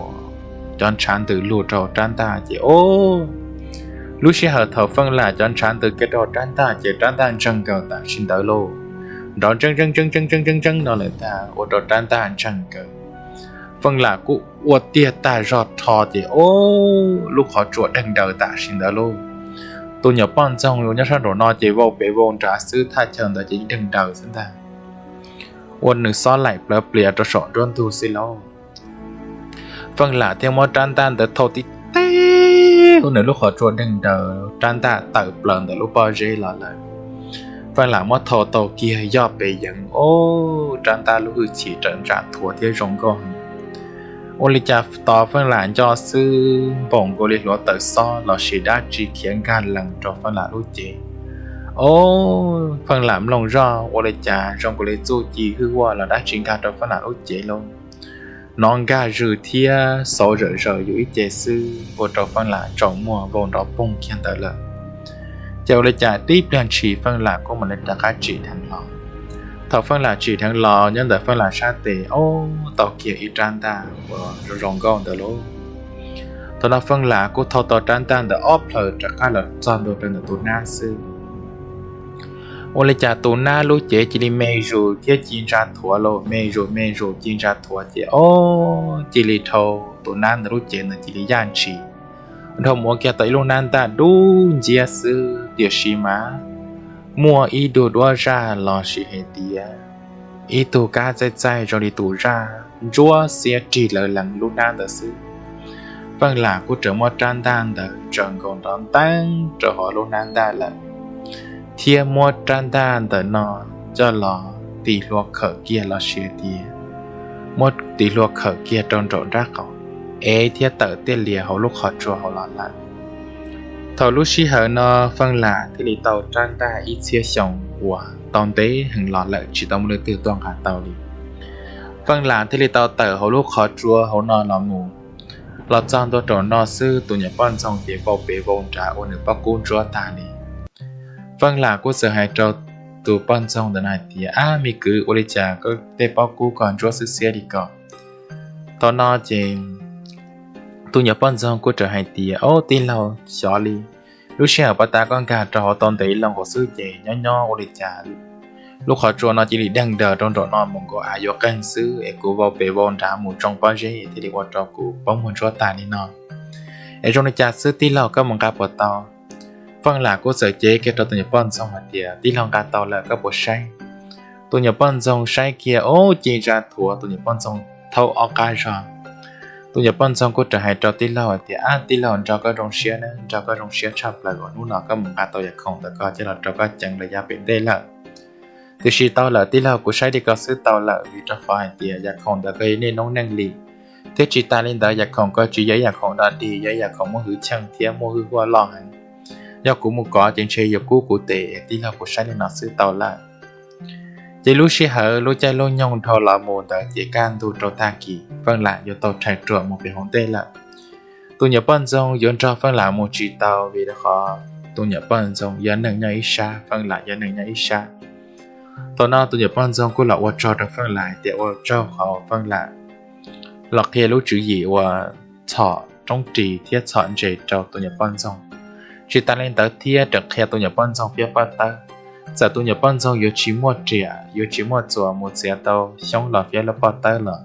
Cov ntshav ntws lug rau hauv rab ntaj ces o, lub sij hawm thaum Feej Lam cov ntshav ntws kiag rau hauv rab ntaj ces rab ntaj ntseeg nkaus tam sim ntawd lauj. Nrov ntseeb ntseeb ntseeb ntseeb ntseeb ntseeb ntseeb no lawm ntag, ua rau rab ntaj ntseeg nkaus. Feej Lam kuj ua tiag tag zog rho ces o, lub qhov tsua deeg daws tam sim ntawd lauj. Tus nyuam poj ntxoog nyob sab nraum no ces vau pes vau nrad xwb, thaj chaw ntawd ces deeg daws xwb ntag. Ua nws xob laim plawv plias rau saum nruab ntug xwb lauj. Feej Lam thiaj muab rab ntaj ntawd thau tib teg, ua nws lub qhov tsua deeg daws, rab ntaj tawm plaws ntawm lub pob zeb los lawm. Feej Lam muab thau tau kiag yoj pes yeev, o, rab ntaj lub hwj chim raws ntsa thuav thiab zoo nkauj heev. Ua li cas tos Feej Lam nco xwb npaum nkaus li hluav taws xob lossis dab tsi khiav nkag lees rau Feej Lam lub cev. O, Feej Lam mloog zoj ua li cas zoo nkaus li txuj ci hwj huaj los dab tsi nkag rau Feej Lam lub cev lauj. Hnov nkag zws thiab xauv zawm zaws yus ib ce xwb ua rau Feej Lam tsaus muag vau nrov poog kiag ntawd lawm. Ces ua li cas tib pliag ntshis Feej Lam kuj mam li rov qab tsim dheev los. Thaum Feej Lam tsim dheev los nyob ntawm Feej Lam sab tes, o, tau kiag ib rab ntaj uas zoo zoo nkauj ntawd lauj. Thaum no Feej Lam kuj thau tau rab ntaj ntawd ob plhaws rov qab los txog ntua rau ntawm tus nab xwb. Ua li cas tus nab lub cev cia li me zus thiab ci ntsa thuav lauj, me zus me zus ci ntsa thuav ces o, cia li dhau tus nab ntawd lub cev ntawd cia li yaj ntshis, dhau mus ua kiag tau ib lub nab ntaj dub nciab xwb. Tiam sis mas muaj ib tug duab zaj lossis hais tias ib tug kab txaij txaij zoo li tus zaj ntsuab xiab rig lawv lees lub nab ntawd xwb. Feej Lam kuj tseem muab rab ntaj ntawd tsaws nkaus nrov nteeb rau hauv lub nab ntaj lawm, thiab muab rab ntaj ntawm no coj los tis hlua khawm kiag lossis tias muab tis hlua khawm kiag rau nraum nrab qaum, ev thiab tawm tiaj lias hauv lub qhov tsua hauv los lawm. Thaum lub sij hawm no Feej Lam thiaj li tau rab ntaj ib txhiab xyoo uas tau ntev heev los lawm tsis tau muaj leej twg tuaj nqa tau li. Feej Lam thiaj li tau tawm hauv lub qhov tsua hauv no los mus. Los txog ntua nraum no xwb tus nyuam poj ntxoog ces vau pes vau nrad ua nws pob kub ntsuab tag li. Feej Lam kuj txawm hais rau tus poj ntxoog ntawd no hais tias, Ab, me kwv, ua li cas koj tej pob kub ko ntsuab xwb xiab li ko? Thaum no ces tus nyuam poj ntxoog kuj txawm hais tias, Ob, tij laug, xyov li, lub sij hawm puag ta koj nkag rau hauv tau ntev loo nkaus xwb ces nyob nyob ua li cas lub qhov tsua no cia li deeg daws rau nraum no mus nkaus av yuav qeeg xwb es kuv vau pem vau nrad mus tsoo pob zeb thiaj li ua rau kuv pob muag ntsuab tag li no. Es zoo li cas xwb tij laug, koj mus nqa puas tau? Feej Lam kuj txawm cev kiag rau tus nyuam poj ntxoog hais tias, Tij laug, nqa tau lawm, koj puas saib? Tus nyuam poj ntxoog saib kiag, ob, ci ntsa thuav, tus nyuam poj ntxoog thaub ob qab zog. Tus nyuam poj ntxoog kuj txawm hais rau tij laug hais tias, Ab, tij laug, nrog koj zoo siab na, nrog koj zoo siab tshaj plaws uas hnub no koj mus nqa tau yam khoom ntawd ko coj los rau koj ceev lawm yav pem ntej lawm. Tiam sis tau lawm tij laug, kuv saib li ko xwb tau lawm, vim rau qhov hais tias yam khoom ntawd ko yog niaj noob neej li, thiab tsis tas li ntawd yam khoom ko tsis yog ib yam khoom dog dig, yog ib yam khoom muaj hwj chim thiab muaj hwj huaj loj heev. Yog kuv mus kov ces ntshe yuav kub kuv tes, tij laug, kuv saib li no xwb tau lawm. Ces lub sij hawm lub caij lub nyoog dhau los mus ntawd ces kaj ntug rau tag kis Feej Lam yuav tau rhais ruam mus pem hauv ntej lawm. Tus nyuam poj ntxoog yuav nrog Feej Lam mus tsis tau vim rau qhov tus nyuam poj ntxoog yog neeg nyob ib sab, Feej Lam yog neeg nyob ib sab. Thaum no tus nyuam poj ntxoog kuj los ua tsaug rau Feej Lam hais tias, Ua tsaug qhov Feej Lam los qhia lub tswv yim uas txhom roob ris thiab txhom ntses rau tus nyuam poj ntxoog. Tsis tas li ntawd thiab tseem qhia tus nyuam poj ntxoog phiab pob tawb. Txawm tus nyuam poj ntxoog yuav tsis muaj riam, yuav tsis muaj txuas mus txiav tau xyoob los phiab lub pob tawb los,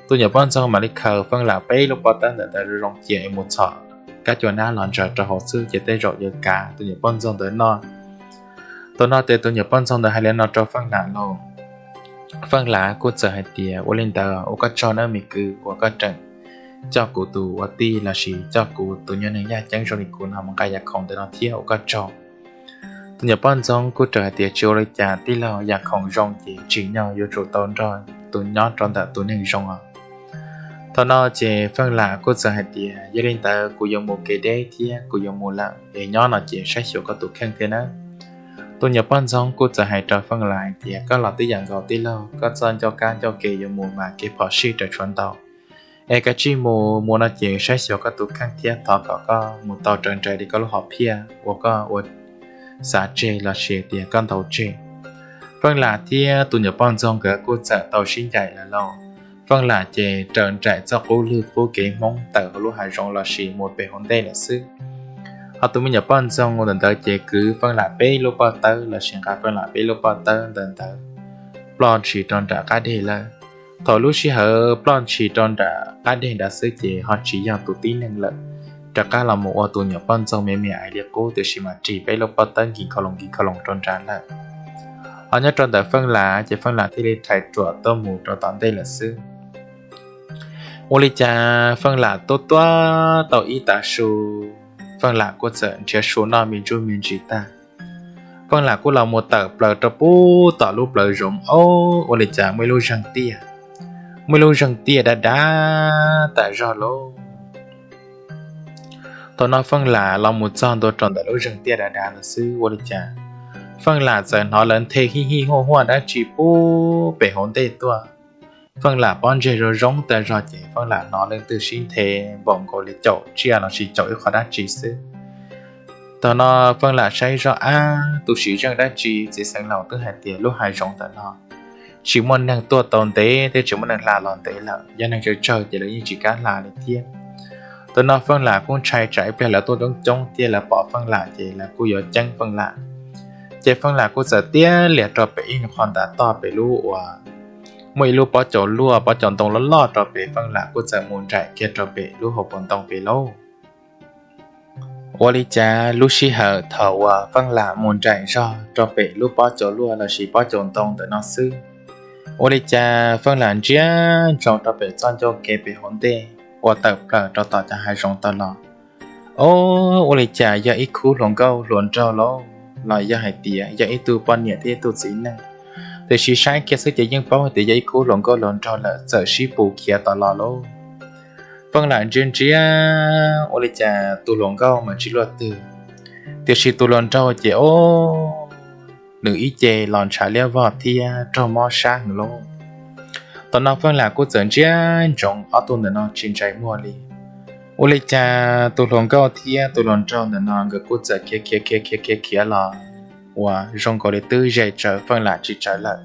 tus nyuam poj ntxoog mam li khaws Feej Lam peb lub pob tawb ntawm ntawd zoo zoo cia es mus txhom kab cua nab los ntsaws rau hauv xwb ces tej zaum yuav kav tus nyuam poj ntxoog ntawd noj. Thaum no ces tus nyuam poj ntxoog ntawd hais li no rau Feej Lam lauj. Feej Lam kuj txawm hais tias, Ua li ntawd ua koj tsaug nawb me kwv uas koj tseem coj kuv tus ua tij lossis coj kuv tus nyuag neeg yaj ceeb zoo li kuv no mus nqa yam khoom ntawm no thiab, ua koj tsaug. Tus nyuam poj ntxoog kuj txawm hais tias, Tsis ua li cas tij laug, yam khoom zoo ces tsim nyog yuav tsum tau nrog tus nyob rau ntawm tus neeg zoo os. Thaum no ces Feej Lam kuj txawm hais tias, Yog li ntawd kuv yuav mus kev deb thiab kuv yuav mus lawm es nyob no ces saib xyuas koj tus kheej thiab nawb. Tus nyuam poj ntxoog kuj txawm hais rau Feej Lam hais tias, Koj los twb yam nkaus tij laug, koj txoj ncauj kab ncauj ke yuav mus mas kev phom sij raws tshuav ntau. Es kav tsij mus, mus no ces saib xyuas koj tus kheej thiab thov kom koj mus tau raws nraim li koj lub hom phiaj uas koj ua xav tseg lossis tias koj ntaus tseg. Feej Lam thiab tus nyuam poj ntxoog nkawd kuj txawm tau sib ncaim lawm lauj. Feej Lam ces raws nraim txoj qub lwg qub kev Hmoob tawm hauv lub hav zoov lossis mus pem hauv ntej lawm xwb. Ho tus me nyuam poj ntxoog ntawm ntawd ces kwv Feej Lam peb lub pob tawb lossis nqa Feej Lam peb lub pob tawb ntawm ntawd ploj ntshis rau nram qab deg lawm. Thaum lub sij hawm ploj ntshis rau nram qab deg nrad xwb ces ho tsis yog tus tib neeg lawm, rov qab los mus ua tus nyuam poj ntxoog me me aiv li qub tiam sis mas ris peb lub pob tawb nkig khau loos nkig khau loos rau nrad lawm. Ho nyob rau ntawm Feej Lam ces Feej Lam thiaj li rhais ruam tuaj mus rau tom ntej lawm xwb. Ua li cas Feej Lam tuaj tuaj tau ib tav su, Feej Lam kuj txawm nrhiav su noj me ntsuj me ntsis tag. Feej Lam kuj los mus tawm plaws rau pem tom lub plawv zoov, ob, ua li cas muaj ib lub zeeg tiaj, muaj ib lub zeeg tiaj dav dav tas zog lauj. Thaum no Feej Lam los mus txog ntua rau ntawm lub zeeg tiaj dav dav ntawd xwb, ua li cas Feej Lam txawm hnov lawv nthe hij hij huaj huaj dab tsi pem hauv ntej tuaj. Feej Lam pob ntseg zoo zoo tas zog ces Feej Lam hnov leej twg sib nthe npaum nkaus li caum tsiaj lossis caum ib qho dab tsi xwb. Thaum no Feej Lam saib zoj, ab, tus sim zeej dab tsi, txiv xeev laus twb hais tias lub hav zoov ntawm no tsis muaj neeg tuaj tau ntev thiab tsis muaj neeg hla los ntev lawm, yog neeg tsawg tsawg ces lawv yeej tsis kam hla li thiab. Thaum no Feej Lam kuj ntshai tsam ib pliag lawv tuaj coob coob thiab lawv pom Feej Lam ces lawv kuj yuav ceeb Feej Lam. Ces Feej Lam kuj txawm tiag lias rau pem ib qho ntav toj pem lub uas muaj ib lub pob caus luaj pob caus ntoo loj loj rau pem, Feej Lam kuj txawm mus nraim kiag rau pem lub hauv paus ntoo pem lauj. Ua li cas lub sij hawm thaum uas Feej Lam mus nraim zog rau pem lub pob caus luaj lossis pob caus ntoo ntawm no xwb, ua li cas Feej Lam ntsia ntsoov rau pem txoj ncauj kev pem hauv ntej uas tawm plaws rau tom cov hav zoov tau los. Ob, ua li cas yog ib khub hluas nkauj hluas nraug lauj, los yog hais tias yog ib tug poj niam thiab ib tug txiv neej. Tiam sis saib kiag xwb ces yeej paub hais tias yog ib khub hluas nkauj hluas nraug lawm, txawm sib pus khiav tau los lauj. Feej Lam ntsia ntsia, ua li cas tus hluas nkauj mas tsis luaj twg, tiam sis tus hluas nraug ces ob, nws ib ce los ntshav liab vog thiab raug mob sab heev lauj. Thaum no Feej Lam kuj txawm ntsia ntsoov ob tug ntawm no tsis ntsais muag li. Ua li cas tus hluas nkauj thiab tus hluas nraug ntawm no nkawd kuj txawm khiav khiav khiav khiav khiav khiav los uas zoo nkaus li twb ze tsawv, Feej Lam tsis tsawv lawm.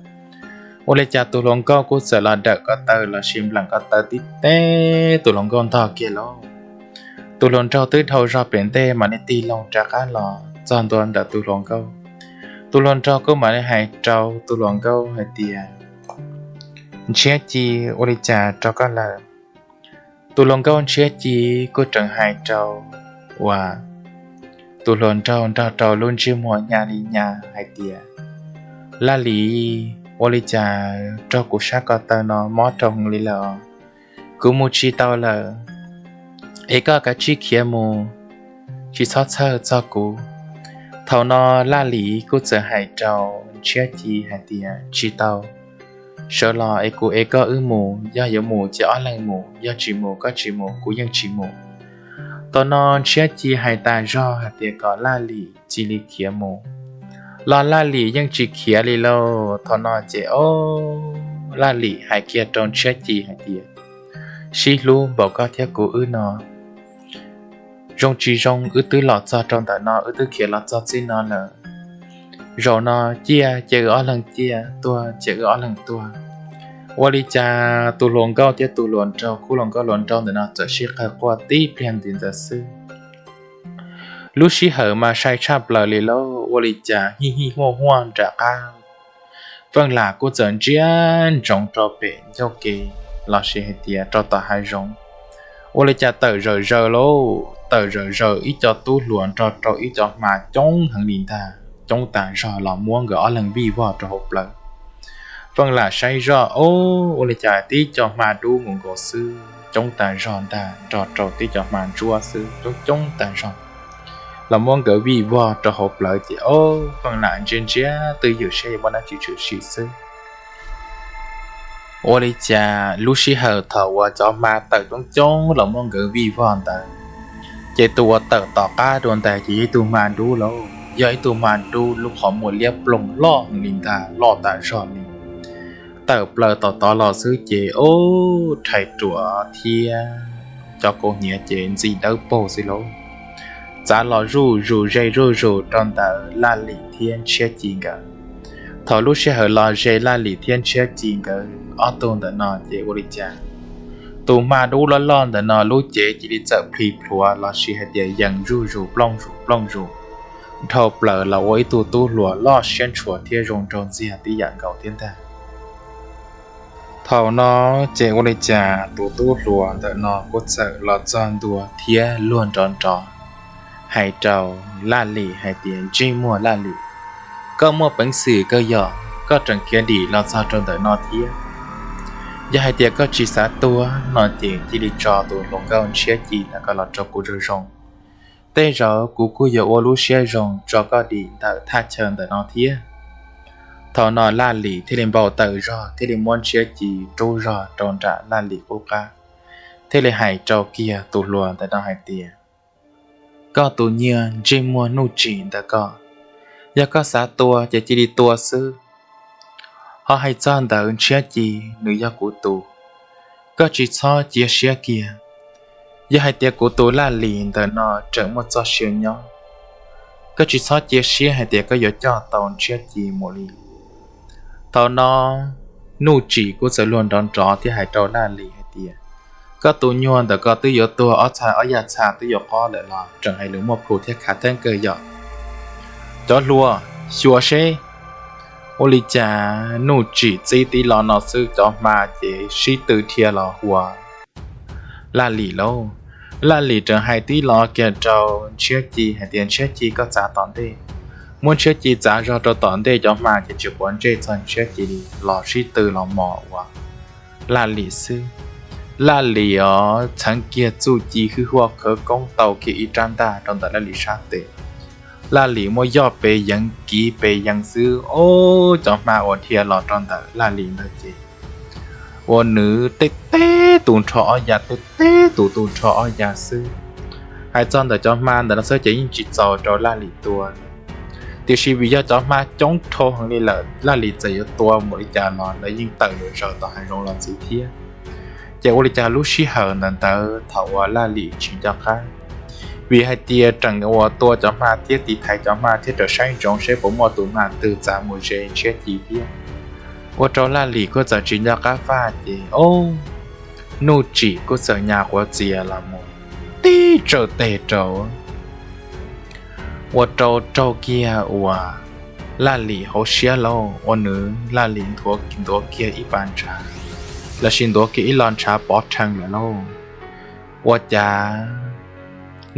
Ua li cas tus hluas nkauj kuj txawm los dawm ko taw los sis npleem ko taw tib teb, tus hluas nkauj ntog kiag lauj. Tus hluas nraug twb dhau zog pem ntej mam li tig loo rov qab los txog ntua ntawm tus hluas nkauj. Tus hluas nraug kuj mam li hais rau tus hluas nkauj hais tias, Ntshiab Ci, ua li cas rau koj lawm? Tus hluas nkauj Ntshiab Ci kuj tseem hais rau uas tus hluas nraug nrog rau lub ntsej muag nyas li nyas hais tias, Laj Lim, ua li cas raug kuv sab ko taw no mob rau heev li lawm? Kuv mus tsis tau lawm, es koj kav tsij khiav mus, tsis txhob txhawj txog kuv. Thaum no Laj Lim kuj txawm hais rau Ntshiab Ci hais tias, Tsis tau, sawv los es kuv ev koj wb mus, yog yuav mus ces ob leeg mus, yog tsis mus koj tsis mus kuv yeej tsis mus. Thaum no Ntshiab Ci hais tas zog hais tias kom Laj Lim cia li khiav mus los Laj Lim yeej tsis khiav li lauj. Thaum no ces o, Laj Lim hais kiag rau Ntshiab Ci hais tias, Sib hlub npaum koj thiab kuv wb no, zoo tsis zoo wb twb los txog rau ntawm no, wb twb khiav los txog txij no lawm. Zaum no ciaj ces wb ob leeg ciaj, tuag ces wb ob leeg tuag. Ua li cas tus hluas nkauj thiab tus hluas nraug, khub hluas nkauj hluas nraug ntawm no txawm sib qawg quaj tib pliag nti ntawd xwb. Lub sij hawm mas sai tshaj plaws li lauj, ua li cas hij hij huaj huaj nram qab, Feej Lam kuj txawm ntsia ntsoov rau pem ncauj ke los sis hais tias rau tom hav zoov. Ua li cas tawm zawm zaws lauj, tawm zawm zaws ib co tub hluas nrog rau ib co hma coob heev li ntag, coob tas zog los muab nkawd ob leeg vij vog rau hauv plawv. Feej Lam saib zoj, o, ua li cas tib co hma dub nkaus nkaus xwb coob tas zog ntag, nrog rau tib co hma ntsuab xwb coob coob tas zog los muab nkawd vij vog rau hauv plawv ces o, Feej Lam ntsia ntsia twj ywm saib yuav muaj dab tsi tshwm sim xwb. Ua li cas lub sij hawm thaum uas cov hma tawm coob coob los muab nkawd vij vog ntawd, ces tus uas tawm tom qab dua ntawd ces yog ib tug hma dub lauj, yog ib tug hma dub lub qhov muag liab ploog loj li ntag, loj tas zog li. Tawm plaws tom tod los xwb ces o, rhais ruam thiab cov kaus hniav ces ntxim dawb paug xwb lauj. Txav los zuj zus ze zuj zus rau ntawm Laj Lim thiab Ntshiab Ci nkawd. Thaum lub sij hawm los ze Laj Lim thiab Ntshiab Ci nkawd ob tug ntawm no ces ua li cas tus hma dub loj loj ntawm no lub cev cia li txawm plhis plhuav los sis hais tias yees zuj zus plooj zus plooj zus dhau plaws los ua ib tug tub hluas loj siab ntshua thiab zoo nraug ntxiag tib yam nkaus thiab ntag. Thaum no ces ua li cas tus tub hluas ntawm no kuj txawm los txog ntua thiab luag nrov nrov hais rau Laj Lim hais tias, Ntsej muag Laj Lim, koj muaj peev xwm kawg yog koj tseem khiav dim los txog rau ntawm no thiab. Yog hais tias koj tsis xav tuag no ces cia li tso tus hluas nkauj Ntshiab Ci ntawm koj los rau kuv zoo zoo. Tej zaum kuv kuj yuav ua lub siab zoo tso koj dim ntawm thaj chaw ntawm no thiab. Thaum no Laj Lim thiaj li npau taws zog thiaj li muab Ntshiab Ci rub zog rau nram Laj Lim qub qab, thiaj li hais rau kiag tus hluas ntawm no hais tias, Koj tus nyiag ntsej muag Nuj Tsim ntawm koj, yog koj xav tua ces cia li tua xwb. Ho hais txog ntawd Ntshiab Ci, nws yog kuv tus, koj tsis txhob cia siab kiag. Yog hais tias kuv tus Laj Lim ntawm no tseem muaj txoj sia nyob, koj tsis txhob cia siab hais tias koj yuav coj tau Ntshiab Ci mus li. Thaum no Nuj Tsim kuj txawm luag nrov nrov thiab hais rau Laj Lim hais tias, Koj tus nyuag ntawm koj twb yuav tuag ob txha ob yaj txha twb yuav qob lawm los tseem hais lus muaj plhu thiab khav theeb kawg yom. Cov hluas, xyuas seb. Ua li cas Nuj Tsim txib tib lo no xwb cov hma ces sib tw dhia los hua Laj Lim lauj. Laj Lim tseem hais tib lo kiag rau Ntshiab Ci hais tias, Ntshiab Ci, koj txav tom ntej. Muab Ntshiab Ci txav zog rau tom ntej cov hma ces tsis quav ntsej txog Ntshiab Ci li, los sib tw los mos ua Laj Lim xwb. Laj Lim os txheev kiag txuj ci hwj huaj khawv koob tau kiag ib rab ntaj rau ntawm Laj Lim sab tes. Laj Lim muab yoj pes yeev kiv pes yeev xwb, o, cov hma uas dhia los rau ntawm Laj Lim ntawd ces ua nws tej teb tus nrho ob ya, tej teb tus tus nrho ob ya xwb. Hais txog ntawm cov hma ntawm no xwb ces yeej tsis txaus rau Laj Lim tua. Tiam sis vim yog cov hma coob dhau heev li lawm, Laj Lim txawm yuav tua mus li cas los lawv yeej tawm lawm zaws tom hav zoov los ntxiv thiab. Ces ua li cas lub sij hawm ntawd ntawd thaum uas Laj Lim tsis nco qab, vim hais tias tseem uas tua cov hma thiab tiv thaiv cov hma thiab raws saib ntsoov saib puas muaj tus hma twg txav mus ze Ntshiab Ci thiab. Ua rau Laj Lim kuj txawm tsis nco qab faj ces o, Nuj Tsim kuj txawm nyas quav txias los mus tib tsaws tes rau, ua rau raug kiag uas Laj Lim hauv siab lauj, ua nws Laj Lim ntuav kiag ib pas ntshav lossis ntuav kiag ib lo ntshav pov rhees lawm lauj. Ua cas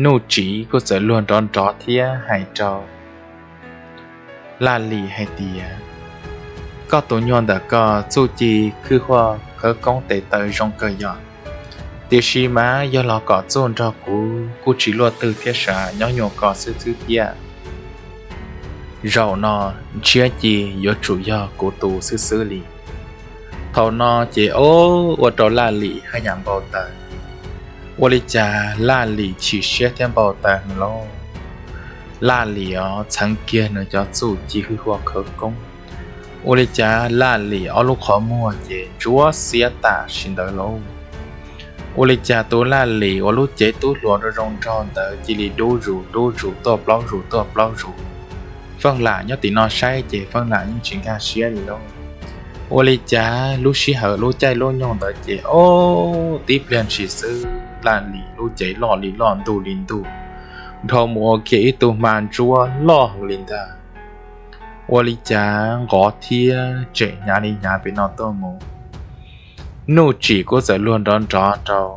Nuj Tsim kuj txawm luag nrov nrov thiab hais rau Laj Lim hais tias, koj tus nyuag ntawm koj txuj ci khwb huaj khawv koob tes taw zoo kawg yog, tiam sis mas yog los kom txuj nrog kuv kuj tsis luaj twg thiab sav, nyob nyuag koj xwb xwb thiab. Zaum no Ntshiab Ci yuav tsum yog kuv tus xwb xwb li. Thaum no ces o, ua rau Laj Lim haj yam npau taws. Ua li cas Laj Lim chim siab thiab npau taws heev lauj. Laj Lim os txheev kiag nws cov txuj ci hwj huaj khawv koob. Ua li cas Laj Lim ob lub qhov muag ces ntsuab xiab tam sim ntawd lauj. Ua li cas tus Laj Lim uas lub cev tub hluas zoo zoo nraug ntawd cia li dub zus dub zus tuaj plaub zus tuaj plaub zus. Feej Lam nyob tim no saib ces Feej Lam yeej tsis nkag siab li lauj. Ua li cas lub sij hawm lub caij lub nyoog ntawd ces o, tib pliag ntshis xwb Laj Lim lub cev loj li loj ntug li ntug, dhau mus ua kiag ib tug hma ntsuab loj heev li ntag. Ua li cas nqov thiab tsem hnyav li hnyav pem no tuaj mus. Nuj Tsim kuj txawm luag nrov nrov rau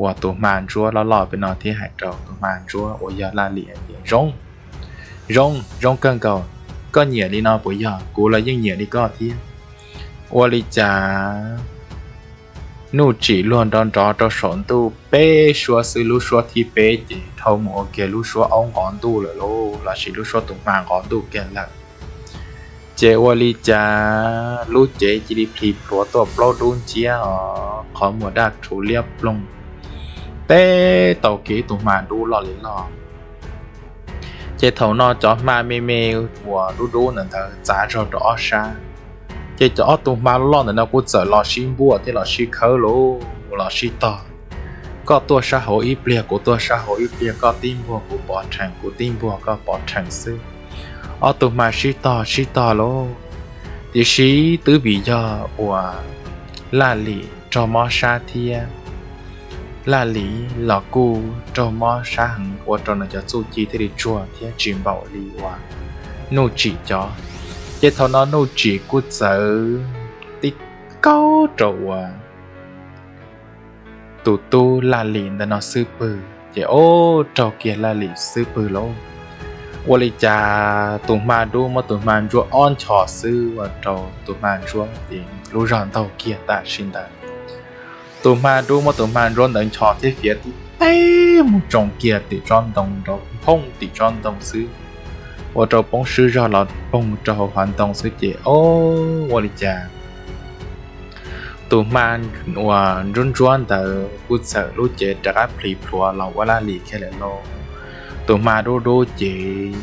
uas tus hma ntsuab loj loj pem no thiab hais rau tus hma ntsuab uas yog Laj Lim hais tias, zoo, zoo, zoo kawg nkaus, koj nyiam li no puas yog? Kuv los yeej nyiam li koj thiab. Ua li cas Nuj Tsim luag nrov nrov rau saum ntuj peb suab xwb, lub suab thib peb ces dhau mus ua kiag lub suab aub nqov ntuj lawm lauj, lossis lub suab tus hma nqov ntuj kiag lawm. Ces ua li cas lub cev cia li plhis plhuav tuaj plaub dub nciab os, qhov muag daj rhuv liab ploog, teb tau kiag ib tug hma dub loj li loj. Ces thaum no cov hma me me uas dub dub ntawd ntawd txav zog rau ob sab, ces cov ob tug hma loj ntawm no kuj txawm los sib npuaj thiab los sib khawb lauj, los sib tog. Koj tuaj sab hauv ib pliag kuv tuaj sab hauv ib pliag, koj tib npuag kuv pov rhees, kuv tib npuag koj pov rhees xwb. Ob tug hma sib tog sib tog lauj. Tiam sis twb vim yog uas Laj Lim raug mob sab thiab, Laj Lim los kuj raug mob sab heev ua rau nws cov txuj ci thiaj li tsuag thiab tsis npaum li uas Nuj Tsim cov. Ces thaum no Nuj Tsim kuj txawv tib kaug rau uas tus tub Laj Lim ntawm no xub pwg, ces o, raug kiag Laj Lim xub pwg lauj. Ua li cas tus hma dub muab tus hma ntsuab ob nchos xwb ua rau tus hma ntsuab ces lub zog ntaug kiag tam sim ntawd. Tus hma dub muab tus hma ntsuab ntawd nchos thiab fiav tib teg mus tsoo kiag tim tsob ntoo nrov nphooj tim tsob ntoo xwb, ua rau poob swb zog los poog rau hauv hav ntoo xwb ces o, ua li cas tus hma uas ntsuab ntsuab ntawd kuj txawm lub cev rov qab plhis plhuav los ua Laj Lim kiag lawm lauj. Tus hma dub dub ces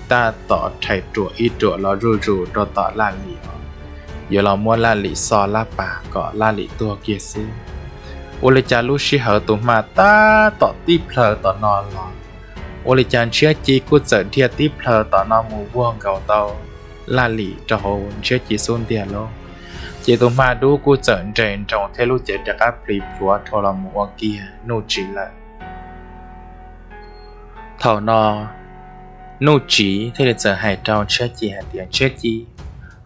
tab tom rhais ruam ib ruam los zuj zus rau tom Laj Lim os, yuav los muab Laj Lim xo lab pas kom Laj Lim tuag kiag xwb. Ua li cas lub sij hawm tus hma tab tom tib plhaw tom no los, ua li cas Ntshiab Ci kuj txawm dhia tib plhaw tom no mus vuag nkaus tau Laj Lim rau hauv Ntshiab Ci xub ntiag lauj. Ces tus hma dub kuj txawm nres nroos thiab lub cev rov qab plhis plhuav dhau los mus ua kiag Nuj Tsim lawm. Thaum no Nuj Tsim thiaj li txawm hais rau Ntshiab Ci hais tias, Ntshiab Ci,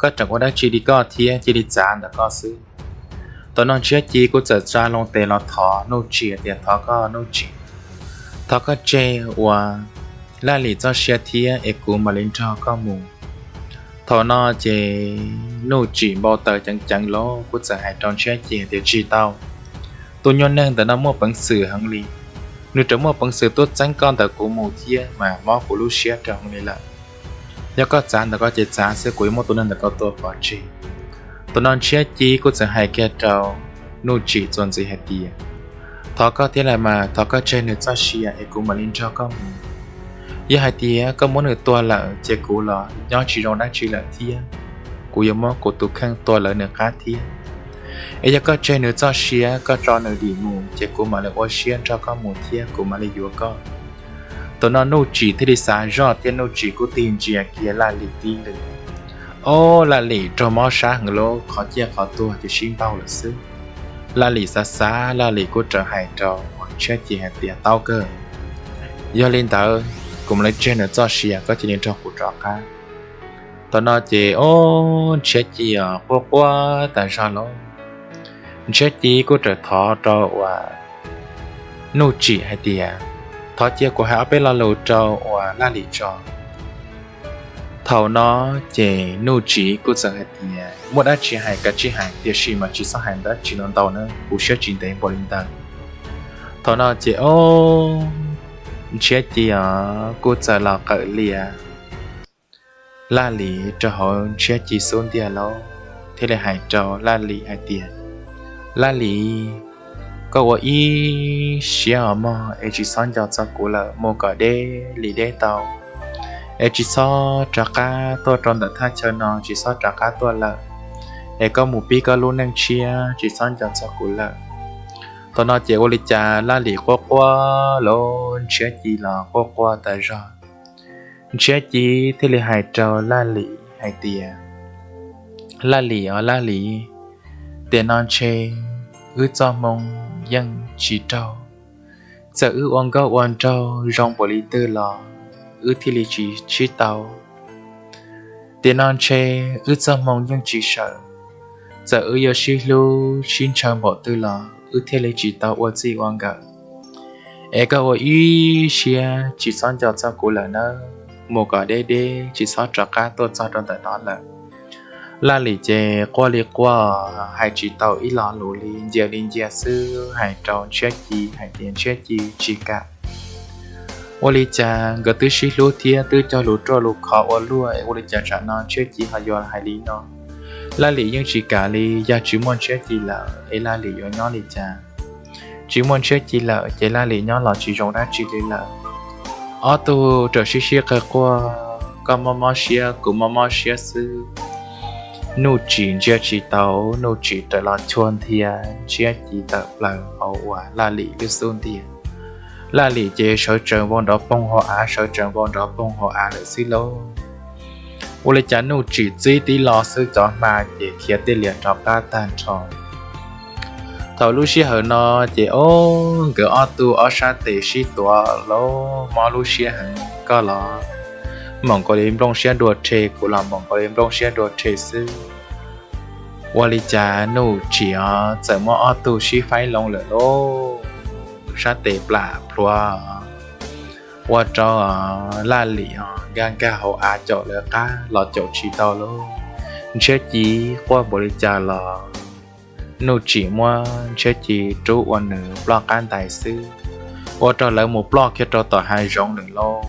koj tseem ua dab tsi li koj thiab, cia li txav ntawm koj xwb. Thaum no Ntshiab Ci kuj txawm tsa loo tes los thov Nuj Tsim tias, thov koj Nuj Tsim, thov koj tseg uas Laj Lim txoj sia thiab es kuv mam li nrog koj mus. Thaum no ces Nuj Tsim npau taws ceev ceev lauj, kuj txawm hais rau Ntshiab Ci tias, tsis tau, tus nyuag neeg ntawm no muaj peev xwm heev li, nws tseem muaj peev xwm tuaj txeeb koj ntawm kuv mus thiab mas mob kuv lub siab rau heev li lawm. Yog koj txav ntawm koj ces txav xwb, kuv yuav muab tus neeg ntawm koj tua pov tseg. Thaum no Ntshiab Ci kuj txawm hais kiag rau Nuj Tsim txuas ntxiv hais tias, thov koj thiab lawm mas, thov koj tseg nws txoj sia es kuv mam li nrog koj mus. Yog hais tias koj muab nws tua lawm ces kuv los nyob tsis zoo dab tsi lawm thiab, kuv yuav muab kuv tus kheej tua lawv nws qab thiab. Es yog koj tseg nws txoj sia, koj tso nws dim mus ces kuv mam li ua siab nrog koj mus thiab kuv mam li yuav koj. Thaum no Nuj Tsim thiaj li xav zoj thiab Nuj Tsim kuj tig ntsia kiag Laj Lim tib lwm. Ob, Laj Lim raug mob sab heev lub qhov ciaj qhov tuag ces sib npaug lawm xwb. Laj Lim xav xav, Laj Lim kuj raws hais rau Ntshiab Ci hais tias, Tau kawg, yog li ntawd kuv mam li tseg nws txoj sia, koj cia li nrog kuv rov qab. Thaum no ces ob, Ntshiab Ci os quaj quaj tas zog lauj. Ntshiab Ci kuj raws thov rau uas Nuj Tsim hais tias, Thov cia kuv hais ob peb lo lus rau uas Laj Lim tso. Thaum no ces Nuj Tsim kuj txawm hais tias, Muaj dab tsi hais kav tsij hais, tiam sis mas tsis txhob hais dab tsi ntau ntau na, kuv siab tsis ntev npaum li ntawd. Thaum no ces ob, Ntshiab Ci os kuj txawm los qawm lias Laj Lim rau hauv Ntshiab Ci xub ntiag lauj, thiaj li hais rau Laj Lim hais tias, Laj Lim, koj ua ib siab os mog, es tsis txhob nco txog kuv lawm, mus kom deb li deb tau, es tsis txhob rov qab tuaj rau ntawm thaj chaw no, tsis txhob rov qab tuaj lawm, es koj mus pib koj lub neej tshiab, tsis txhob nco txog kuv lawm. Thaum no ces ua li cas Laj Lim quaj quaj los Ntshiab Ci los quaj quaj tas zog. Ntshiab Ci thiaj li hais rau Laj Lim hais tias, Laj Lim os Laj Lim, tiam no ntshe wb txoj hmoo yeej tsis raug. Txawm wb ua nkauj ua nraug zoo npaum li twg los wb thiaj li tsis sib tau. Tiam no ntshe wb txoj hmoo yeej tsis sawm. Txawm wb yuav sib hlub sib ntshaw npaum twg los wb thiaj li tsis tau ua txij ua nkawm. Es koj ua ib siab tsis txhob nco txog kuv lawm nawb, mus kom deb deb, tsis txhob rov qab tuaj txog rau ntawm no lawm. Laj Lim ces quaj li quaj, hais tsis tau ib lo lus li, ncia li ncia xwb, hais rau Ntshiab Ci hais tias, Ntshiab Ci, tsis kam. Ua li cas nkawd twb sib hlub thiab twb cog lus ruaj lus khov ua luaj, es ua li cas tsam no Ntshiab Ci ho yuav hais li no? Laj Lim yeej tsis kam li, yog tsis muaj Ntshiab Ci lawm es Laj Lim yuav nyob li cas? Tsis muaj Ntshiab Ci lawm ces Laj Lim nyob los tsis zoo dab tsi li lawm. Ob tug rawm sib sib qawg quaj, koj mob mob siab kuv mob mob siab xwb. Nuj Tsim ntsia tsis tau, Nuj Tsim raws los chua nthia Ntshiab Ci tawm plaws hauv uas Laj Lim lub xub ntiag. Laj Lim ces sawv tsees vau nrov poog hauv av, sawv tsees vau nrov poog hauv av lawm xwb lauj. Ua li cas Nuj Tsim txib tib lo xwb cov hma ces khiav tij lias rov qab tag nrho. Thaum lub sij hawm no ces ob, nkawd ob tug ob sab tes sib tuav lauj, mob lub siab heev, koj los moom nkaus li nplooj siab dua rhe, kuv los moom nkaus li nplooj siab dua rhe xwb. Ua li cas Nuj Tsim os txawm muab ob tug sib faib loo lawm lauj, sab tes plam plhuav, ua rau Laj Lim os nkag nkag hauv av caum lawv qab los caum tsis tau lauj. Ntshiab Ci quaj npaum li cas los Nuj Tsim muab Ntshiab Ci rub ua nws ploj qab ntais xwb, ua rau lawv mus ploj kiag rau tom hav zoov lawm lauj.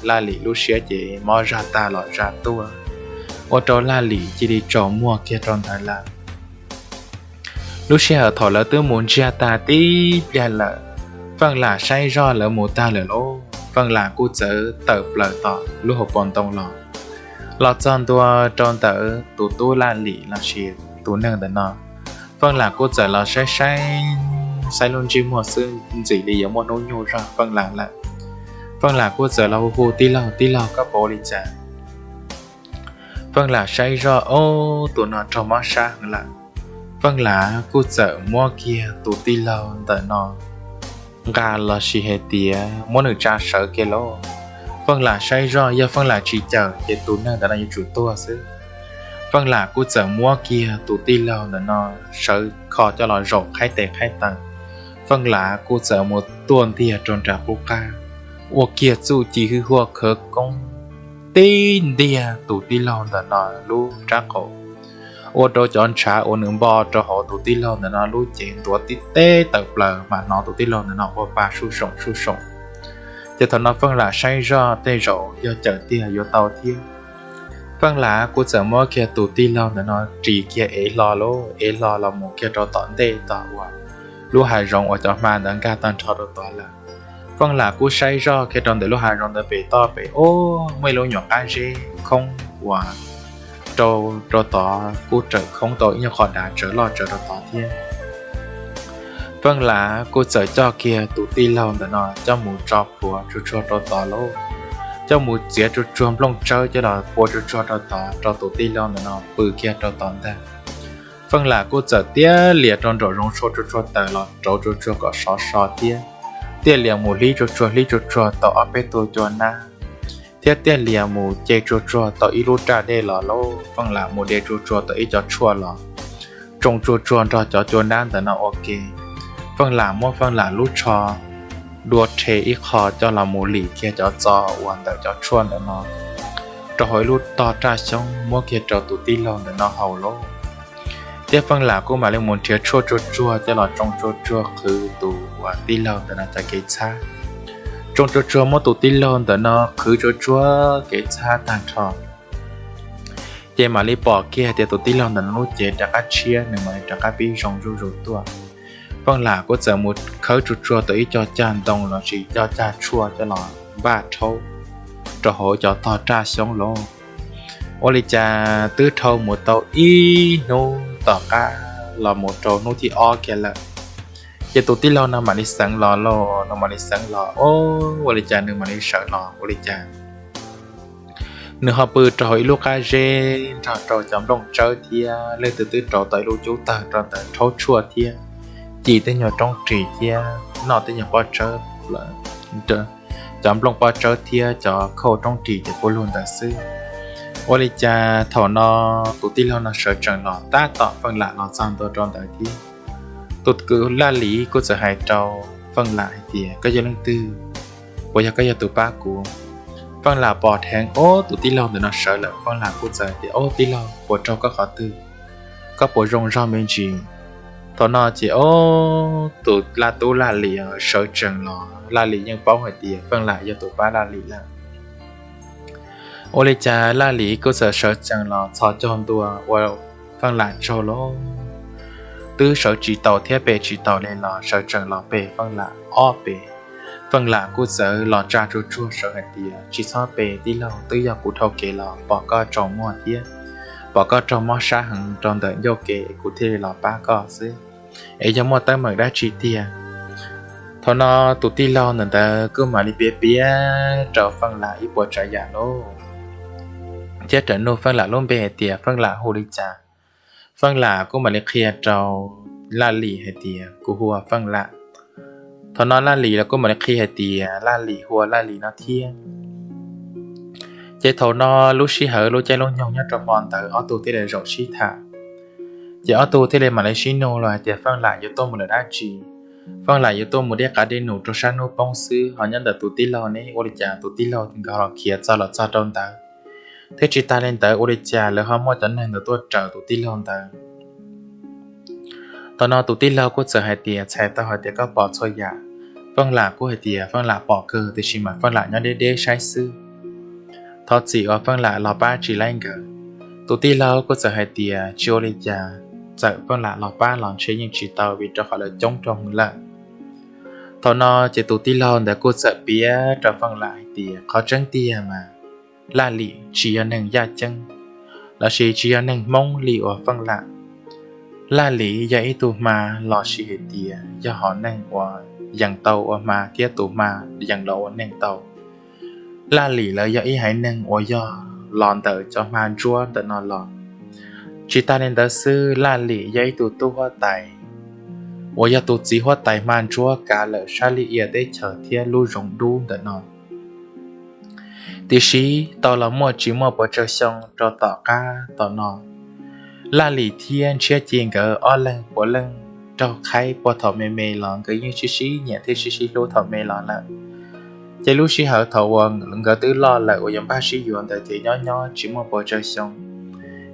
Laj Lim lub siab ces mob zaj tag los zaj tuaj, ua rau Laj Lim cia li tsaus muag kiag rau ntawd lawm. Lub sij hawm thaum lawv twb mus ntsiag tag tib pliag lawm, Feej Lam saib zoj lawv mus tag lawm lauj, Feej Lam kuj txawm tawm plaws tom lub hauv paus ntoo los, los txog ntua rau ntawm tus tub Laj Lim lossis tus neeg ntawm no. Feej Lam kuj txawm los saib saib, saib lub ntsej muag xwb ntxim li yuav muaj hnub nyoog zog Feej Lam lawm. Feej Lam kuj txawm los hu hu, Tij laug, tij laug, koj puas ua li cas? Feej Lam saib zoj, ob, tus no raug mob sab heev lawm. Feej Lam kuj txawm muab kiag tus tij laug ntawm no nqa lossis hais tias muab nws tsa sawv kiag lauj. Feej Lam saib zoj yog Feej Lam tsis cawm ces tus neeg ntawm no yuav tsum tuag xwb. Feej Lam kuj txawm muab kiag tus tij laug ntawm no sawv kho coj los zaum qhaib tes qhaib taw. Feej Lam kuj txawm mus tuaj ntiag rau nram qub qab, ua kiag txuj ci hwj huaj khawv koob tib ntiag tus tij laug ntawm no lub rab qaum, ua rau cov ntshav uas nws npo rau hauv tus tij laug ntawm no lub cev ntuav tib teb tawm plaws mas hnov tus tij laug ntawm no ua pa suj soom suj soom. Ces thaum no Feej Lam saib zoj tej zaum yog cawm tiag yuav tau thiab. Feej Lam kuj txawm muab kiag tus tij laug ntawm no ris kiag ev hlo lauj, ev hlo los mus kiag rau tom ntej tod uas lub hav zoov uas cov hma ntawd nkag tag nrho rau tod lawm. Feej Lam kuj saib zoj kiag rau ntawm lub hav zoov ntawd pem toj pem, ob, muaj ib lub nyuam qab zeb khoob uas rau rau tod kuj rawm khoob tau ib nyuag qho dav tsawv loj tsawv rau tod thiab. Feej Lam kuj txawm coj kiag tus tij laug ntawm no coj mus tso plhuav tsuag tsuag rau tod lauj, coj mus txiav tsuag tsuag nplooj tsawb coj los plhuav tsuag tsuag rau tod rau tus tij laug ntawm no pw kiag rau tod ntag. Feej Lam kuj txawm tiaj lias rau nraum zoov tshuaj tsuag tsuag tawm los rauv tsuag tsuag kom sov so thiab, tiaj lias mus hlib tsuag tsuag hlib tsuag tsuag tau ob peb tug cua nab, thiab tiaj lias mus ce tsuag tsuag tau ib lub raj dej los lauj. Feej Lam mus de tsuag tsuag tau ib co tshuaj los tsoo tsuag tsuag nrog cov cua nab ntawm no ua ke. Feej Lam muab Feej Lam lub tsho dua rhe ib qho coj los mus lim kiag cov txo uas ntawm cov tshuaj ntawm no rau hauv ib lub tog raj xyoob muab kiag rau tus tij laug ntawm no haus lauj. Thiab Feej Lam kuj mam li mus nrhiav tshuaj tsuag tsuag coj los tsoo tsuag tsuag qhwv tus uas tij laug ntawm no cov kev txhab. Tsoo tsuag tsuag muab tus tij laug ntawm no qhwv tsuag tsuag kev txhab tag nrho, ces mam li pom kiag tias tus tij laug ntawm no lub cev rov qab tshiab, nws mam li rov qab pib zoo zuj zus tuaj. Feej Lam kuj txawm mus khawb tsuag tsuag tau ib co cag ntoo los sis co cag tshuaj coj los npaj rhaub rau hauv cov tog raj xyoob lauj. Ua li cas twb dhau mus tau ib hnub tom qab los mus rau hnub thib ob kiag lawm, ces tus tij laug no mam li xeev los lauj, nws mam li xeev los, o, ua li cas nws mam li sawv los ua li cas nws ho pw rau hauv ib lub qab zeb nrog rau cov nplooj tsawb thiab leej twg twb rauv tau ib lub cub tawg rau ntawd rhaub tshuaj thiab ci tej nyuag roob ris thiab noj tej nyuag pob tsawb, cov nplooj pob tsawb thiab cov khauj roob ris ces puav leej ntawd xwb. Ua li cas thaum no tus tij laug no sawv tsees los tab tom Feej Lam los txog ntua rau ntawd thiab. Tus kwv Laj Lis kuj txawm hais rau Feej Lam hais tias, koj yog leej twg? Puas yog koj yog tus pab kuv? Feej Lam pom dheev ob tus tij laug ntawm no sawv lawm, Feej Lam kuj txawm tias, ob tij laug, puas raug koj qhov twg? Koj puas zoo zog me ntsis? Thaum no ces ob tus laj tub Laj Lis sawv tsees los, Laj Lis yeej paub hais tias Feej Lam yog tus pab Laj Lis lawm. Ua li cas Laj Lis kuj txawm sawv tsees los txhos caug ntua ua Feej Lam tsaug lauj. Twb sawv tsis taus thiab pe tsis taus li los sawv tsees los pe Feej Lam ob pe. Feej Lam kuj txawm los tsa tsuag tsuag sawv hais tias, tsis txhob pe tij laug, twb yog kuv dhau kev los pom koj tsaus muag thiab pom koj raug mob sab heev rau ntawm ncauj ke kuv thiaj li los pab koj xwb, es yog muaj teeb meem dab tsi tiag? Thaum no tus tij laug ntawm ntawd kuj mam li piav piav rau Feej Lam ib puas tsav yam lauj, thiab rawm nug Feej Lam lub npe hais tias Feej Lam hu li cas. Feej Lam kuj mam li qhia rau Laj Lis hais tias kuv hu ua Feej Lam. Thaum no Laj Lis los kuj mam li qhia hais tias Laj Lis hu ua Laj Lis no thiab. Ces thaum no lub sij hawm lub caij lub nyoog nyob rau hmo ntawd ob tug thiaj li zaum sib tham. Ces ob tug thiaj li mam li sib nug los hais tias Feej Lam yuav tuaj mus lawm dab tsi. Feej Lam yuav tuaj mus dej qav dej num rau sab hnub poob xwb, ho nyob ntawm tus tij laug ne ua li cas tus tij laug nkawd los khiav txog los txog rau ntawd, thiab tsis tas li ntawd ua li cas lawv ho muaj cov neeg ntawd tuaj raws tus tij laug ntawd. Thaum no tus tij laug kuj txawm hais tias txhais tau hais tias koj pom txhua yam. Feej Lam kuj hais tias Feej Lam pom kawg tiam sis mas Feej Lam nyob deb deb saib xwb, thov txim uas Feej Lam los pab tsis laib nkawd. Tus tij laug kuj txawm hais tias tsis ua li cas, txawm Feej Lam los pab los ntshe yeej tsis tau vim rau qhov lawv coob rau hwv lawm. Thaum no ces tus tij laug ntawd kuj txawm piav rau Feej Lam hais tias qhov tseeb tiag mas Laj Lis tsis yog neeg yaj ceeb lossis tsis yog neeg Hmoob li uas Feej Lam. Laj Lis yog ib tug hma lossis hais tias yog hom neeg uas yees tau ua hma thiab tus hma yees los ua neeg tau. Laj Lis lawv yog ib haiv neeg uas yog los ntawm cov hma ntsuab ntawm no los. Tsis tas li ntawd xwb, Laj Lis yog ib tug tub huab tais uas yog tus txiv huab tais hma ntsuab kav lawm sab Liaj Ia teb chaws thiab lub zoov dub ntawm no. Tiam sis tau los muaj tsis muaj puas tsawg xyoo rau tom qab tom no, Laj Lis thiab Ntshiab Ci nkawd ob leeg puav leej raug qhaib puag thaum me me los nkawd yeej sib sib nyiam thiab sib sib hlub thaum me los lawm. Ces lub sij hawm thaum uas nkawd twb loj lawm uas yuav npaj sib yuav ntawd ces nyob nyob tsis muaj puas tsawg xyoo,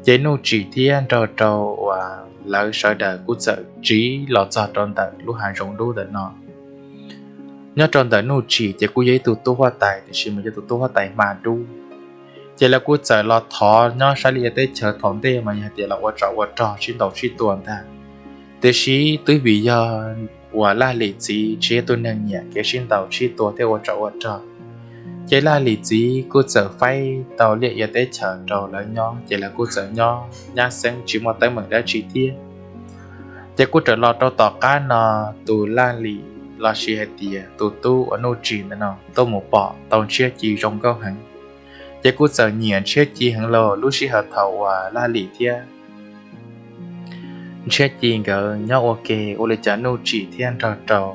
ces Nuj Tsim thiab nrog rau uas lawv sawv daws kuj txawm tsiv los txog rau ntawm lub hav zoov dub ntawm no. Nyob rau ntawm Nuj Tsim ces kuj yog ib tug tub huab tais tiam sis mas yog tus tub huab tais hma dub. Ces lawv kuj txawm los thov nyob sab Liaj Ia teb chaws thaum ntej mas yog hais tias los ua tsov ua rog sib ntaus sib tua ntag. Tiam sis twb vim yog uas Laj Lis txiv tsis yog tus neeg nyiam kev sib ntaus sib tua thiab ua tsov ua rog, ces Laj Lis txiv kuj txawm faib tau Liaj Ia teb chaws rau lawv nyob ces lawv kuj txawm nyob nyab xeeb tsis muaj teeb meem dab tsi thiab. Ces kuj raws los rau tom qab no, tus Laj Lim los sis hais tias tus tub uas Nuj Tsim ntawm no tuaj mus pom tau Ntshiab Ci zoo nkauj heev, ces kuj txawm nyiam Ntshiab Ci heev lawm. Lub sij hawm thaum uas Laj Lim thiab Ntshiab Ci nkawd nyob ua ke, ua li cas Nuj Tsim thiab nrog rau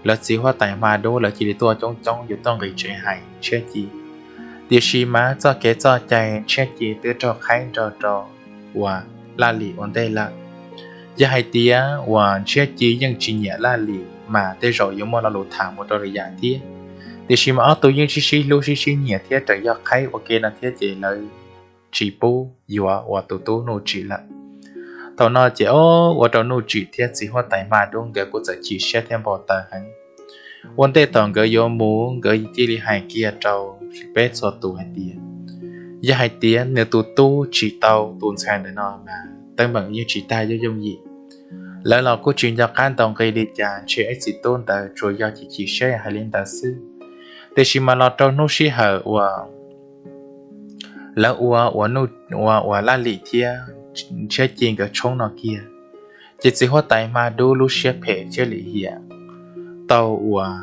lawv txiv huab tais hma dub lawv cia li tuaj coob coob yuav tuaj nqis tsev hais Ntshiab Ci. Tiam sis mas txoj kev txoj cai Ntshiab Ci twb raug qhaib nrog rau uas Laj Lim ua ntej lawm. Yog hais tias uas Ntshiab Ci yeej tsis nyiam Laj Lim mas tej zaum yuav muaj lo lus tham mus rau lwm yam thiab. Tiam sis mas ob tug yeej sib sib hlub sib sib nyiam thiab tseem yog qhaib ua ke no thiab ces lawv tsis pub yuav uas tus tub Nuj Tsim lawm. Thaum no ces o, ua rau Nuj Tsim thiab txiv huab tais hma dub nkawd kuj txawm chim siab thiab npau taws heev. Ua ntej thaum nkawd yuav mus nkawd cia li hais kiag rau peb txhua tus hais tias, yog hais tias nws tus tub tsis tau tus ntxhais ntawm no mas teeb meem yeej tsis tag yooj yooj yim. Lawv los kuj tsis nco qab ntaus nqi li cas, ntshe ib txiv tub ntawd tsuas yog chim chim siab hais li ntawd xwb. Tiam sis mas los rau hnub sij hawm uas lawv ua uas Laj Lim thiab Ntshiab Ci nkawd tshoob no kiag, ces txiv huab tais hma dub lub siab phem thiab lim hiam tau uas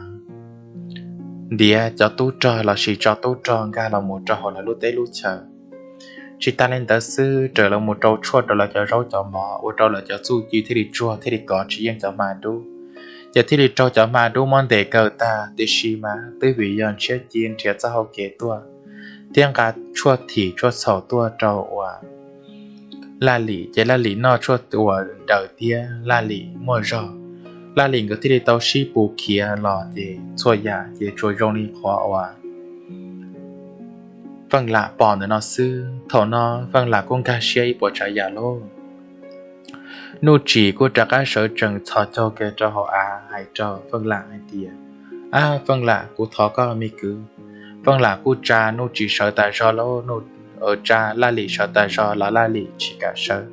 ntiav cov tub rog los sis tso tub rog nkag los mus rau hauv lawv lub teb lub chaw. Tsis tas li ntawd xwb, raws los mus rau tshuaj rau lawv cov zaub cov mov, ua rau lawv cov txuj ci thiaj li tsuag thiaj li kov tsis yeej cov hma dub. Ces thiaj li raug cov hma dub muab ntes kaw tag, tiam sis mas twb vim yog Ntshiab Ci nrhiav txoj hau kev tuaj thiab nqa tshuaj thim tshuaj txhaum tuaj rau uas Laj Lim, ces Laj Lim noj tshuaj uas daws thiab Laj Lim muaj zog. Laj Lim nkawd thiaj li tau sib pus khiav los ces txhua yam ces tsuas zoo li qhov uas Feej Lam pom ntawm no xwb. Thaum no Feej Lam kuj nkag siab ib puas tsav yam lauj. Nuj Tsim kuj rov qab sawv tsees txhos caug kiag rau hauv av hais rau Feej Lam hais tias, ab Feej Lam, kuv thov koj me kwv. Feej Lam kuj tsa Nuj Tsim sawv tas zog lauj, tsa Laj Lim sawv tas zog los Laj Lim tsis kam sawv.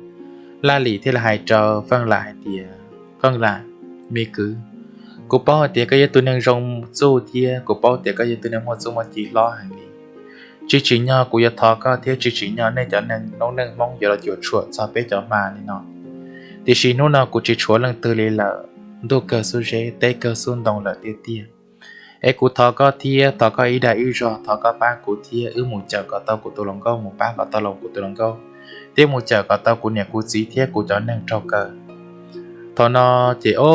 Laj Lim thiaj li hais rau Feej Lam hais tias, Feej Lam, me kwv, kuv paub hais tias koj yog tus neeg zoo txuj thiab kuv paub tias koj yog tus neeg muaj txuj muaj ci hlob heev li. Tsis tsim nyog kuv yuav thov koj thiab tsis tsim nyog nej cov neeg noob neej Hmoob yuav los cuam tshuam txog peb cov hma li no. Tiam sis hnub no kuv tsis tshuav leej twg li lawm, ntuj kawg xub zeb, teb kawg xub ntoo lawm tiag tiag. Es kuv thov koj thiab thov koj ib dag ib zog, thov koj pab kuv thiab wb mus cawm kom tau kuv tus hluas nkauj, mus pab kom tau los kuv tus hluas nkauj, thiab mus cawm kom tau kuv niam kuv txiv thiab kuv cov neeg raug kaw. Thaum no ces o,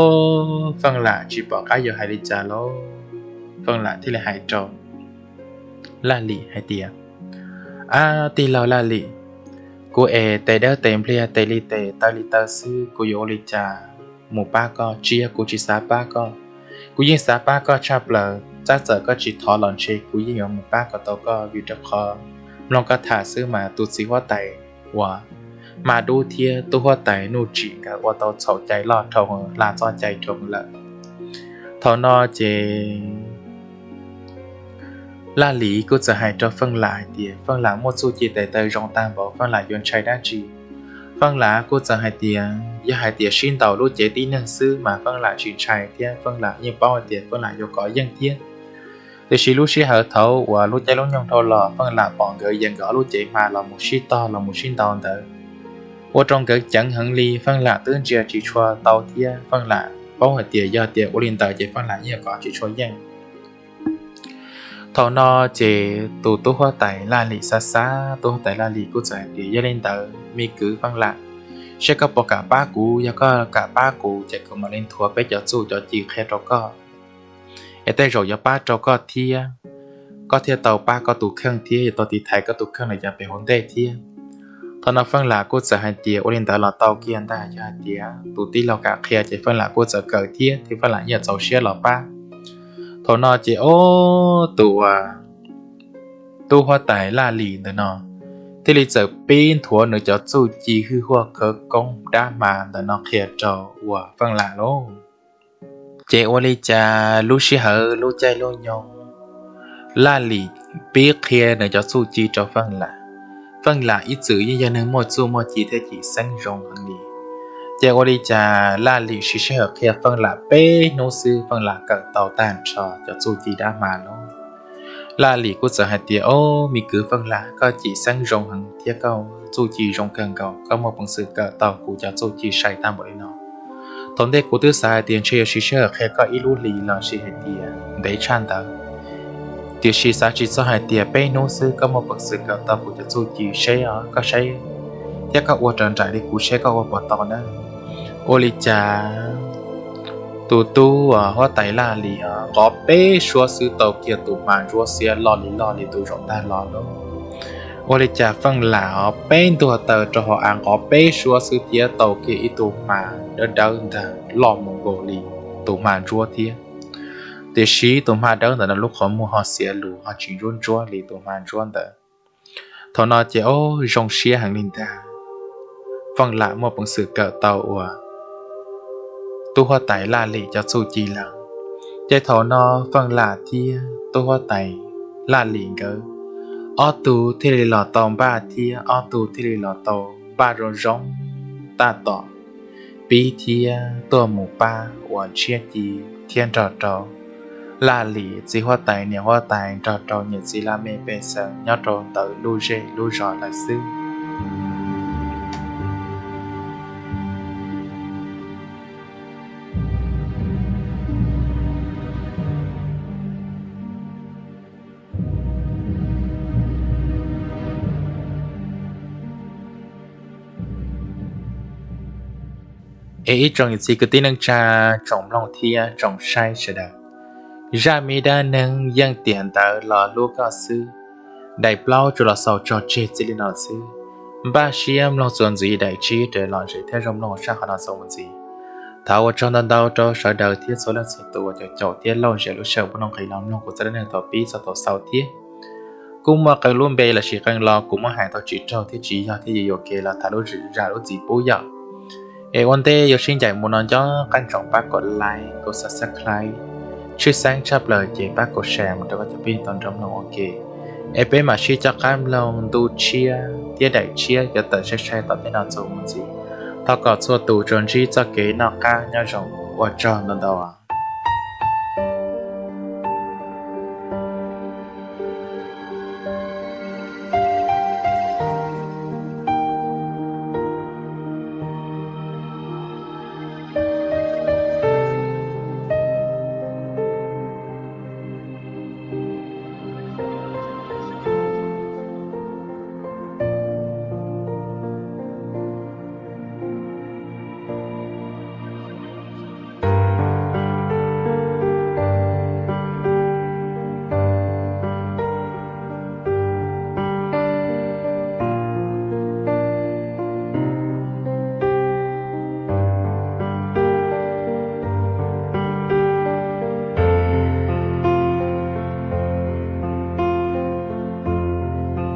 Feej Lam tsis pom qab yuav hais li cas lauj. Feej Lam thiaj li hais rau Laj Lim hais tias, ab tij laug Laj Lim, kuv es tes dawb tes npliag tes li tes taw li taw xwb, kuv yuav ua li cas mus pab koj? Tsis yog kuv tsis xav pab koj, kuv yeej xav pab koj tshaj plaws, tab txawm koj tsis thov los ntshe kuv yeej yuav mus pab kom tau koj, vim rau qhov mloog koj tham xwb mas tus txiv huab tais uas hma dub thiab tub huab tais Nuj Tsim nkawd ua tau txhaum cai loj dhau, hla txoj cai dhau lawm. Thaum no ces Laj Lim kuj txawm hais rau Feej Lam hais tias, Feej Lam muaj txuj ci tes taw zoo tag npaum, Feej Lam yuav ntshai dab tsi? Feej Lam kuj txawm hais tias yog hais tias sib ntaus lub cev tib neeg xwb mas Feej Lam tsis ntshai thiab Feej Lam yeej paub hais tias Feej Lam yuav kov yeej thiab. Tiam sis lub sij hawm thaum uas lub caij lub nyoog dhau los Feej Lam pom nkawd yees nkawd ob lub cev hma los mus sib tog los mus sib ntaus ntawd, ua rau nkawd ceev heev li, Feej Lam twb ntsia tsis tshua tau thiab Feej Lam paub hais tias yog tias ua li ntawd ces Feej Lam yeej yuav kov tsis tshua yeej. Thaum no ces tus tub huab tais Laj Lim xav xav, tub huab tais Laj Lim kuj txawm hais tias, yog li ntawd me kwv Feej Lam, seb koj puas kam pab kuv, yog koj kam pab kuv ces kuv mam li nthuav peb cov txuj cov ci qhia rau koj, es tej zaum yuav pab rau koj thiab, koj thiaj tau pab koj tus kheej thiab yuav tau tiv thaiv koj tus kheej los yav pem hauv ntej thiab. Thaum no Feej Lam kuj txawm hais tias ua li ntawd los tau kiag ntag, yog hais tias tus tij laug kam qhia ces Feej Lam kuj txawm kawm thiab thiab Feej Lam yeej txaus siab los pab. Thaum no ces o, tus uas tub huab tais Laj Lim ntawm no thiaj li txawm pib nthuav nws cov txuj ci hwj huaj khawv koob dab hma ntawm no qhia rau uas Feej Lam lauj. Ces ua li cas lub sij hawm lub caij lub nyoog Laj Lim pib qhia nws cov txuj ci rau Feej Lam. Feej Lam ib txwm yeej yog neeg muaj txuj muaj ci thiab cim xeeb zoo heev li. Ces ua li cas Laj Lim siv sij hawm qhia Feej Lam peb hnub xwb Feej Lam kawm tau tag nrho cov txuj ci dab hma lauj. Laj Lim kuj txawm hais tias, o, me kwv Feej Lam, koj cim xeeb zoo heev thiab koj txuj ci zoo kawg nkaus, koj muaj peev xwm kawm tau kuv cov txuj ci sai tag npaum li no. Thaum ntej kuv twb xav hais tias ntshe yuav siv sij hawm qhia koj ib lub hlis los sis hais tias ntev tshaj ntawd, tiam sis xav tsis txog hais tias peb hnub xwb koj muaj peev xwm kawm tau kuv cov txuj ci seb os, koj saib, thiab koj ua raws nraim li kuv seb koj ua puas tau na. Ua li cas tus tub huab tais Laj Lis os nqov peb suab xwb tau kiag tus hma ntsuab xiab loj li loj li tus zaum tag los lauj. Ua li cas Feej Lam os peb ntuag taw rau hauv av nqov peb suab xwb thiab tau kiag ib tug hma dawb dawb ntag loj mus nkaus li tus hma ntsuab thiab. Tiam sis tus hma dawb ntawm no lub qhov muag ho xiav lus ho tsis ntsuab ntsuab li tus hma ntsuab ntawd. Thaum no ces ob zoo siab heev li ntag, Feej Lam muaj peev xwm kawm tau uas tub huab tais Laj Lis cov txuj ci lawm. Ces thaum no Feej Lam thiab tub huab tais Laj Lis nkawd ob tug thiaj li los tau npaj thiab ob tug thiaj li los tau npaj zoo zoo tab tom pib thiab tuaj mus pab uas Ntshiab Ci thiab nrog rau Laj Lis txiv huab tais niam huab tais nrog rau niam txiv laj mej pej xeem nyob rau ntawm lub zej lub zos lawm xwb. Es ib tsoom niam txiv kwv tij neej tsa, tsoom mloog thiab tsoom saib sawv daws, zaj me dab neeg yeej tiam ntawd los hlub koj xwb, daim plaub tsuas los xaus tso tseg txij li no xwb. Npaj siab mloog txuas ntxiv daim tsib raws lom zem thiab zoo mloog sab qhov no txuas mus ntxiv. Thov ua tsaug ntau ntau rau sawv daws thiab txhua leej txhua tus uas caum caum thiab lauj zem lub sij hawm npaj no nqis los mloog kuv txoj dab neeg thaum pib txog thaum xaus thiab. Kuj muaj qee lub npe los sis qee lo kuv muab hais tau tsis raug thiab tsis yog thiab yuav yuam kev los thov lub zam lub txim pub yom. Es ua ntej yuav sib ncaim mus no nco qab ntsoov pab kom like, kom subscribe, tshwj xeeb tshaj plaws ces pab kom share mus rau koj cov phooj ywg tau nrog mloog ua ke. Es peb mam sib coj qab mloog ntu tshiab thiab daim tshiab yuav tawm sai sai tom ntej no txuas mus ntxiv. Thov kom txhua tus tsuas ntsib txoj kev noj qab nyob zoo, ua tsaug ntau ntau.